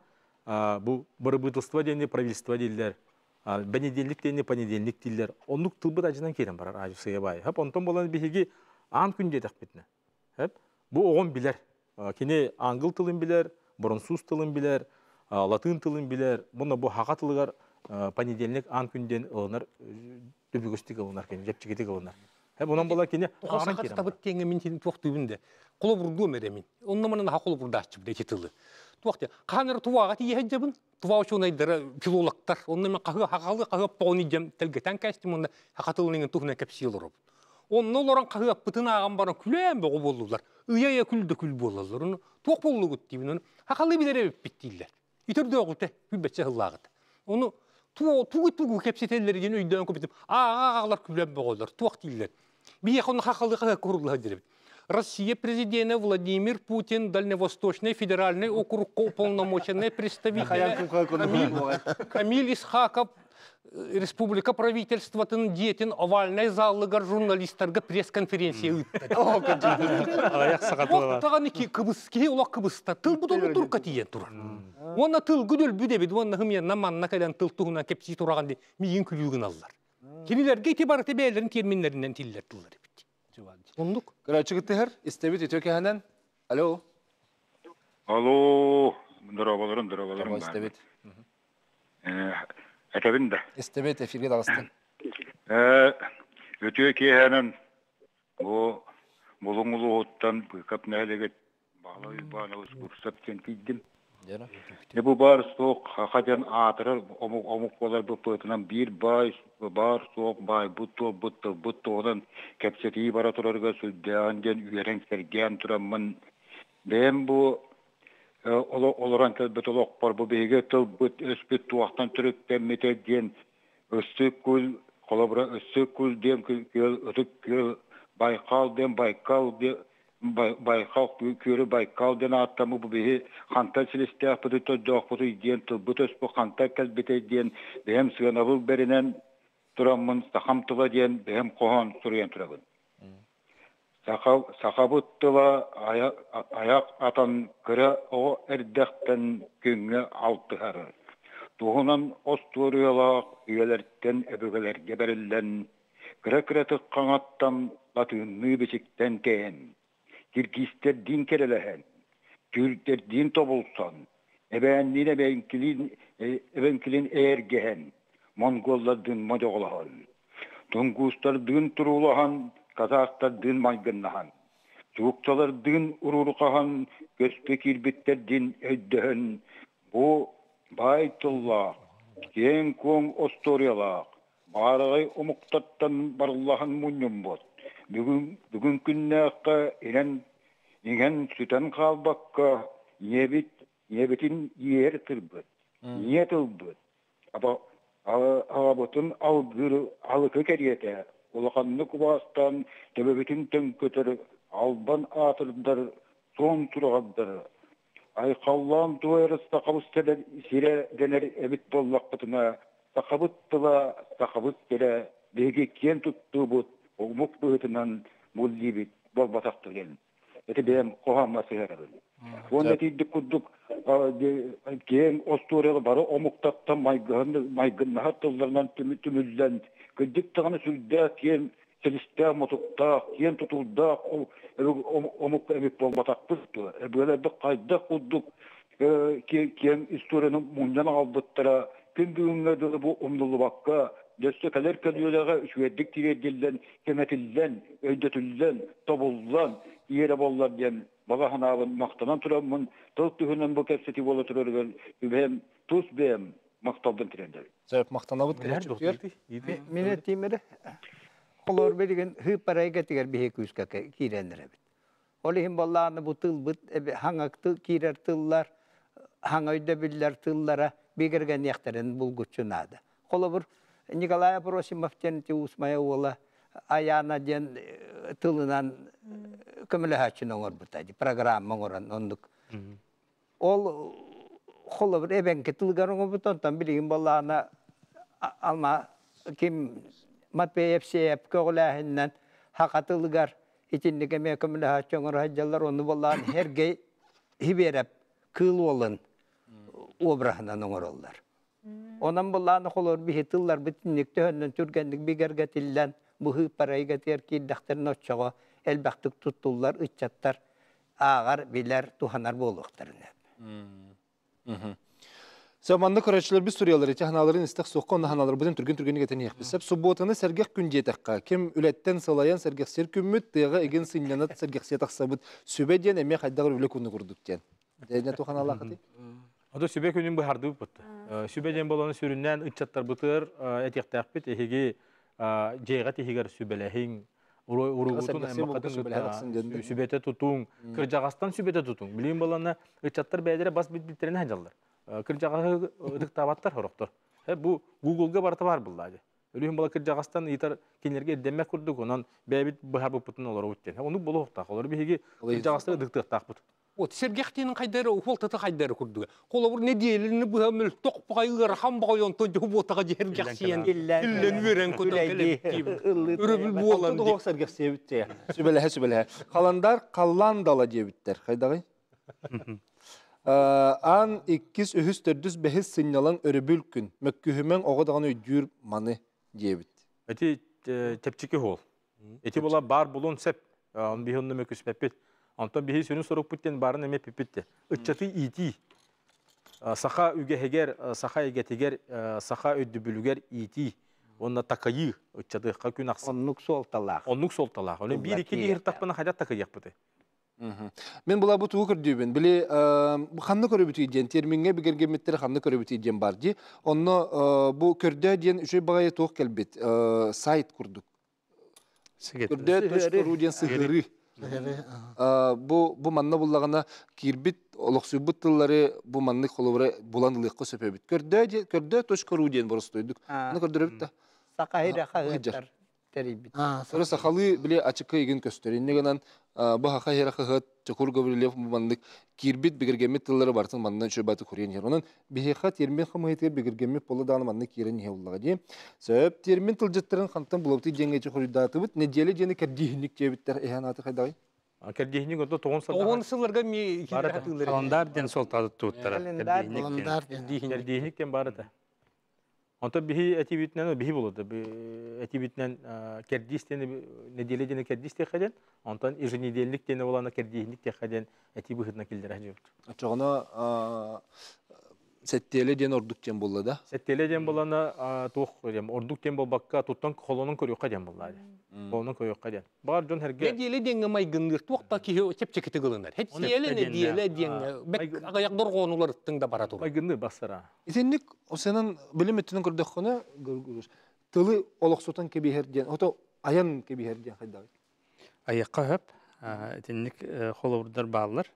бу бырабыытылство диэни правительство дииллэр, бэнидиэлник диэни понедельник дииллэр. Оннук тылбыт ажынан киирэн барар аажы сыйа баайы. Хэп, онтон буолан биһиги аан күн диэтэхпитинэ, хэп, бу оҕом билэр. Кини англ тылын билэр, боронсуус тылын билэр, латыын тылын билэр. Буна бу хаха тылыгар понедельник аан күн диэн ылынар, түбүгүстүк ылынар кини, дьэпчикитик ылынар. Хэп, онон була кини ааҕан киирэн барар. Тиэҥҥэ мин син туохтуубун де. Холобурдуом эрэ мин. Онно манан аха холобурдааччыбын эти тылы. Туох де, хаан эрэ тувааҕа тиийэ сылдьабын. Тува учуонайдара, филологтар. Онно мен хаһы хахалы хаһы поҕун идьэм тэлгэтэн кээстим онно хаха тылын туһунан кэпсии олоробун. Онно олорон хаһыаппытын ааҕан баран күлээн бөҕө буоллулар. Ыйа-ыйа күл да күл буолаллар. Ону туох буоллугут диибин. Ону хахалы билэр эбиппит дииллэр. Итөрдөөҕүтэ, күлбэччэ сыллааҕыта. Ону тугу тугу кэпсэтэллэр диэн өйдөөн көбүтүм. Ааҕа-ааҕалар күлэн бөҕөлөр. Туох дииллэр. Биһиэхэ ону хахалы хаһыакка курулла сылдьар эбит. Россия президенэ Владимир Путин Дальневосточный федеральный округка уполномоченный представитель Камиль Исхаков республика правительствотын дьиэтин овальнай залыгар журналистарга пресс-конференция ыытта. Даҕаны кыбыс киһи олох кыбыста. Тыл бутун турка тиийэн турар. Уонна тылгы өлбүт эбит уонна хымыянна манна кэлэн тыл туһунан кэпсии тураҕан ди миигин күлүү гыналлар. Кинилерге ити барыты бээлерин терминлеринен тиллер тыллар эбит. Ондук. Көрөөчү кыттыһар, истэбит үтүө кэһэнэн. Алло. Алло, дорооболорун, дорооболорун. Истэбит. Этэбин да. Истэбит, эфирге таҕыстын. Үтүө киэһэнэн бу Булуҥ улууһуттан Быыкап нэһилиэгит Баһылай Уйбаанабыс Бурсап диэн тиийдим. Дьэ бу баар суох хаха диэн аатырар омук омук буолар быппытынан биир баай баар суох баайбыт туолбут тылбыт туһунан кэпсэтии бара турарыгар сүрдээҕин диэн үөрэн сэргээн тураммын бэйэм бу олорон кэлбит олохпор бу биһиги тылбыт өспүт туохтан төрүттэммитэ диэн Ыстык Кул холобура Ыстык Кул диэн күөл Ытык Күөл Байкал диэн Байкал Байкал күөлү Байкал диэн ааттаммыт бу биһи хантан силистээхпитий төрдөөхпүтүй диэн тылбыт өспүт хантан кэлбитэй диэн бэйэм сыанабыл бэринэн тураммын сахам тыла диэн бэйэм хоһоон суруйан турабын. Сахабыт тыла айах атан кыра оҕо эрдэхтэн күҥҥэ алтыһар. Туһунан остуоруйалаах үйэлэртэн өбүгэлэргэ бэриллэн, кыра-кыратык хаҥаттан латыынныы бичиктэн тэйэн, киргизтэрдиин кэрэлэһэн, түүрдэрдиин тобулсан, эбээнниин эбэҥкилиин эйэргэһэн, монголлардыын модьоҕолоһон, тунгуустардыын туруулаһан, казахтардыын майгыннаһан, чуукчалардыын уруурҕаһан, көспө киирбиттэрдиин өйдөһөн, бу баай тыллаах, киэҥ-куоҥ остуоруйалаах, баараҕай омуктартан барыллаһан мунньуммут, бүгүн, бүгүн күннээххэ ирэн иҥэн сүтэн хаалбакка ийэбит ийэбитин иэһэр тылбыт, ийэ тылбыт, аҕабытын алгыыр алыкы кэриэтэ улаханнык убаастаан төбөбүтүн төҥкөтөр албан аатырдар суон сураҕырдар айхаллаан туойар сахабыт сирэ дэнэр эбит буоллахпытына сахабыт тыла сахабыт сирэ биһиги киэн туттуубут омук быһыытынан буллиибит буолбатах диэн ити бэйэм хоһооммор сыһыарабын. Уонна итийдик курдук киэҥ остуоруйалар бары омуктартан майгыннаһар тылларынан түмүллэн, кырдьык даҕаны сүрдээх киэҥ силистээх-мутуктаах, киэн тутулдаах омук эбит буолбатахпыт дуо? Өбүгэлэрбит хайдах курдук киэҥ историяны мунньан аҕалбыттара күн бүгүҥҥэ дылы бу умнуллубакка, өссө кэлэр көлүөнэҕэ үчүгэйдик тириэрдиллэн, кэҥэтиллэн, өйдөтүллэн, тобуллан иэрэ буоллар диэн баҕа санаабын махтанан тураммын тыл түһүнэн бу кэпсэтии буола турарыгар үбэм тус бэйэм махталбын тириэрдэбин. Сөп, махтанабыт. Мин этиим эрэ. Холоор билигин хыыппарайгатыгар биһи күүскэ киирэн эрэбит. Ол иһин боллааны бу тылбыт хаҥа киирэр тыллар, хаҥа өйдөбүллэр тыллара бигэргэниэхтэрин булгуччу наада. Холобур, Николай Апросимов диэн Уус-Майа уола Аяна диэн тылынан көмөлөһөөччүнү оҥорбута, программа оҥорон оннук. Ол холобур эбэҥки тылыгар оҥорбут, онтон билигин буоллаҕына алма ким Матвеев Сеев көҕүлээһининэн саха тылыгар итинник эмиэ көмөлөһөөччү оҥоро сылдьаллар, ону буоллаҕына Сергей Хибиэрэп Кыыл Уолун обраһынан оҥороллор. Онон былааны холор биһи тылларбыт инник төһөннөн түргэнник бигэргэтиллэн, быһыы-парайгатыгар киирдэхтэрин оччоҕо элбэхтик туттуллар ыччаттар ааҕар, билэр, туһанар буолуохтарын сөп. Сэ манна көрөөччүлэрбит суруйаллар ити ханааларын истэх суохха онно ханааларбытын түргэн-түргэнник этэн иһиэхпит. Сөп субботаны сэргэх күн диэтэххэ, ким үлэттэн сылайан сэргэхсийэр күммүт, тыаҕа игин сынньана сэргэхсийэ тахсабыт сүбэ диэн эмиэ хайдах үлэ күнү курдук диэн. Дьэ туох ханаалаахытый? Ото сүбэ күнүн быһардыбыт. Сүбэ диэн болону сүрүннээн ыччаттарбытыгар этиэхтээхпит. Эһиги дьиэҕэ тиһигэр сүбэлэһиҥ, уругутун аймаххатын сүбэтэ тутуҥ, кырдьаҕастан сүбэтэ тутуҥ. Билигин балана ыччаттар бэйэлэрэ бас билбиттэринэн сылдьаллар. Кырдьаҕаһы ытыктаабаттар сорохтор. Бу Google-га барыта баар буллаа дии. Өлүһүн бала кырдьаҕастан ыйытар кинилэргэ ирдэммэт курдук, онон бэйэбит быһаарбыппытын олоробут диэн. Оннук буолуохтаах. Олору биһиги кырдьаҕастары ытыктыахтаахпыт. Вот сэргэхтиин хайдары уолтата хайдары курдуга. Холобур нэдиэлини быһа мөлтөх баҕай ыарахан баҕай онтон дьоһу буотаҕа дьиһэргэхсийэн иллэн үөрэн көтөн кэлэбиттиибит. Өрөбүл буолан ди. Сэргэхсийэбит дии. Сүбэлэһэ сүбэлэһэ. Халандар халлаан дала диэбиттэр. Хайдаҕый? Аан иккис, үһүс, төрдүс, бэһис сынньалаҥ өрөбүл күн. Мөккүһүмэҥ оҕо даҕаны өйдүүр маны диэбит. Эти чэпчики хуол. Эти була бар булун сеп. Он биһи онно мөкүспэппит. Онтон биһи сүрүн сорукпут диэн баарын эмиэ пиппит те. Ыччаты иитии. Саха үгэһигэр, саха эйгэтигэр, саха өйдөбүлүгэр иитии. Онно такайыы ыччатыахха күн ахсын. Оннук суолталаах. Оннук суолталаах. Онон биир икки диһиртахпына хадьат такайыахпыты. Мен була бу тугу көрдүүбүн. Били ханна көрөбүтүй диэн термиҥҥэ бигэргэммиттэр ханна көрөбүтүй диэн бар дии. Онно бу көрдөө диэн үчүгэй баҕайы туох кэлбит сайт курдук. Көрдөө точка ру диэн сыһыарыы. Бу бу манна буллаҕына киирбит олохсуйбут тыллары бу маннык холобура булан ылыахха сөп эбит. Көрдөө көрдөө точка ру диэн боростуойдук. Аны көрдөрөбүт да. Саха иһирэ хаһыаттар тэрийбит. Соры сахалыы били ачыкка игин көстөр. Инне гынан бу хаха хера хаһыат Чокур Гаврильев маннык киирбит бигэргэммит тыллары барытын манна үчүгэй баты курьен иһэр. Онон биһиэхэ термин хамыһыытыгар бигэргэммит буолла даҕаны манна киирэн иһэ уллаҕа дии. Сөп термин тылдьыттарын хантан булабытый диэҥҥэ ичи хоруйдаатыбыт. Нэдиэлэ диэни кэрдииһинник диэбиттэр эһээн ааты хайдаҕый? Кэрдииһинник ордо тоҕун сыллар. Тоҕун сылларга ми Календарь диэн суолтааты туттара. Календарь диэн. Кэрдииһинник диэн бар этэ. Онтон биһи этибитинэн биһи болода этибитинэн кэрдиис диэн неделя диэн кэрдиис диэххэ диэн, онтон еженедельник диэн буолана кэрдииһинник диэххэ диэн этии быһыытынан киллэрэ сылдьыбыт. Оччоҕуна сэттиэлэ диэн ордук диэн буолла да? Сэттиэлэ диэн буолана туох диэн ордук диэн буолбакка туттан холонон көрүөххэ диэн буолла диэн. Холонон көрүөххэ диэн. Баар дьон эргэ Нэдиэлэ диэҥҥэ майгынныыр туох да киһи чэпчэкитик ылынар. Хэттиэлэ нэдиэлэ диэҥҥэ бэк аҕыйах дорҕоонуларыттыҥ да бара турар. Майгынныыр бассара. Итинник сенан билим өттүнэн көрдөххүнэ тылы олохсутан кэбиһэр диэн, ото айан кэбиһэр диэн хайдаҕый? Айыахха сөп. Итинник холобурдар бааллар.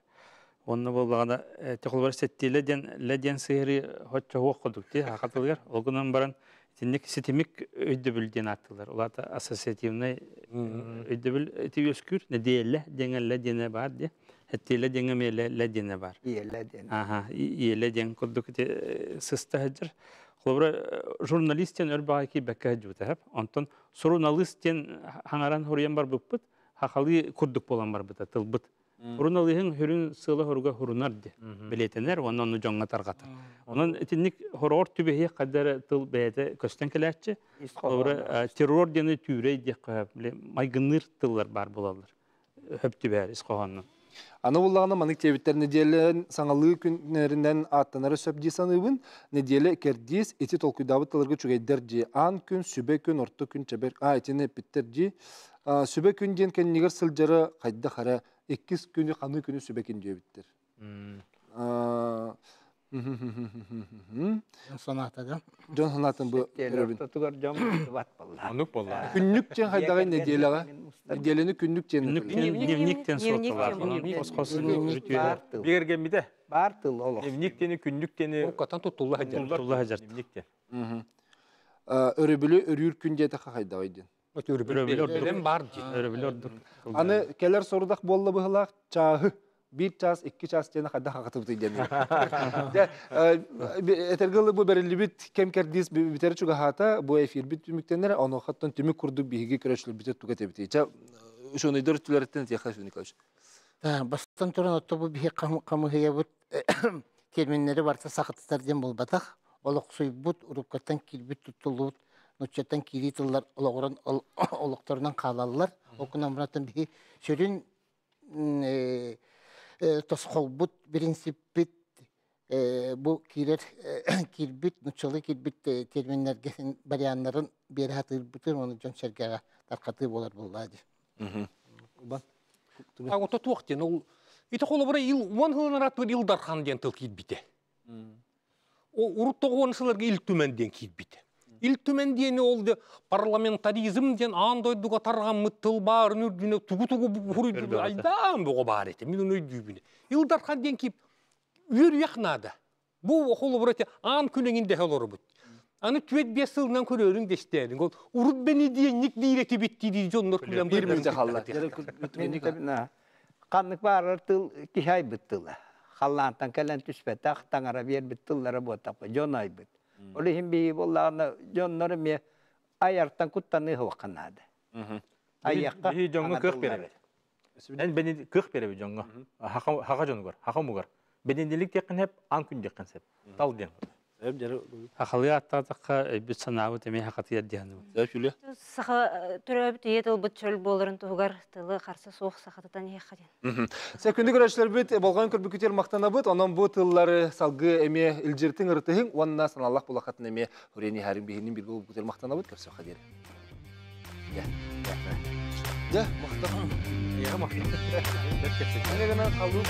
Онно буоллаҕына холобур сэттиэлэ диэн лэ диэн сыһыарыы хоччо суох курдук дии саха тылыгар. Ол гынан баран итинник ситимик өйдөбүл диэн ааттыыллар. Ол аата ассоциативнай өйдөбүл ити үөскүүр. Нэдиэлэ диэҥэ лэ диэнэ баар дии. Сэттиэлэ диэҥэ эмиэ лэ лэ диэнэ баар. Иэлэ диэн. Аха, иэлэ диэн курдук ити сыста сылдьар. Холобура журналист диэн өр баҕайы киирбэккэ сылдьыбыта. Онтон суруналыыс диэн хаҥаран суруйан барбыппыт, хахалыы курдук буолан барбыта тылбыт. Суруналыыһыҥ сүрүн сыала-соруга сурунар ди, бэлиэтэнэр уонна ону дьоҥҥо тарҕатар. Онон итинник хороҕор түбэһиэх хайда эрэ тыл бэйэтэ көстөн кэлээччи. Холобура, террор диэни түүрэй диэххэ майгынныыр тыллар баар буолаллар. Хөп түбэһэр ис хоһооннон. Аны буллаҕына маннык диэбиттэр нэдиэлэн саҥалыы күннэринэн ааттанары сөп дии саныыбын. Нэдиэлэ кэрдиис ити толкуйдаабыт тылларга үчүгэйдэр дии. Аан күн, сүбэ күн, орто күн, чэбэр. А итини эппиттэр дии. Сүбэ күн диэн кэннигэр сылдьара хайдах эрэ иккис күнү ханыы күнү сүбэ күн диэбиттэр. Дьон санаата да. Дьон санаатын бу көрөбүн. Ортотугар дьон бат болла. Оннук болла. Күннүк диэн хайдаҕай нэдиэлэҕэ? Нэдиэлэни күннүк диэн. Дневник диэн суотталар. Хос-хос Бигэргэммитэ. Бар тыл олох. Дневник диэни күннүк диэни Уруккаттан туттулла сылдьар. Туттулла сылдьар. Дневник диэн. Өрөбүлү өрүүр күн диэтэхэ хайдаҕай диэн. Өрөбүл ордук. Бар дии. Өрөбүл ордук. Аны кэлэр сорудах буолла быһылаах чааһы биир чаас, икки чаас диэни хайдах хахатыбытый диэн. Дьэ, этэргэ дылы бу бэриллибит кэм кэрдиис бүтэр чугаһаата, бу эфирбит түмүктэнэр, онуохаттан түмүк курдук биһиги көрөөччүлэрбитэ туга этэбитий. Чэ, учуонайдар өттүлэриттэн этиэхэ Ефим Николаевич. Бастан туран отто бу биһи хамыһыйабыт терминнэри барыта сахатытар диэн буолбатах. Олохсуйбут, уруккаттан киирбит туттуллубут нуччаттан киирии тыллар олоҕуран олохторунан хаалаллар. Ол гынан баран биһи сүрүн тосхолбут принциппит бу киирэр киирбит нуччалыы киирбит терминнэргэ варианнарын биэрэ сатыырбытын уонна дьон-сэргэҕэ тарҕатыы буолар буоллаа дии. Ото туох диэн ол ити холобура ил уон сылын арааттыгар Ил Дархан диэн тыл киирбитэ. Урут тоҕуон сылларга Ил Түмэн диэн киирбитэ. Ил Түмэн диэни ол парламентаризм диэн аан дойдуга тарҕаммыт тыл баарын үрдүнэ тугу-тугу буруйдугу айдаан бөҕө баар этэ. Мин ону өйдүүбүн. Ил Дархан диэн киип үөрүйэх наада. Бу холобура ити аан күн эҥин дэһэ олоробут. Аны түөрт биэс сылынан көрөөрүҥ дэстээриҥ. Ол урут бэнидиэнньик диир этибит дии дьоннор күлэн Биир мүнүүтэ хаалла. Ханнык баарар тыл киһи айбыт тыла. Халлаантан кэлэн түспэтэх, таҥара биэрбит тыллара буотахпа, дьон айбыт. Ол иһин биһиги буоллаҕына дьоннор эмиэ айартан куттаныы суохха наада. Айыахха Биһи дьоҥҥо кыах биэрэбит. Эн бени кыах биэрэбит дьоҥҥо. Хаха дьонугар, хаха омугар. Бенедилик диэххин сөп, аан күн диэххин сөп. Тал диэн. Хахалыы аттаатахха өйбүт санаабыт эмиэ хахатыйар диһаныбыт. Саха төрөөбүт ийэ тылбыт чөл буоларын туһугар тылы харса суох сахатытан иһиэххэ диэн. Күндү көрөөччүлэрбит болҕойон көрбүкүтүгэр махтанабыт. Онон бу тыллары салгыы эмиэ илдьиртиҥ ырытыһыҥ уонна санаалаах булахатын эмиэ Урени Харин биһинин бирге болбукутер махтанабыт көрсөххө диэри. Дьэ. Дьэ, махтан. Я махтан. Аны гынан халуу.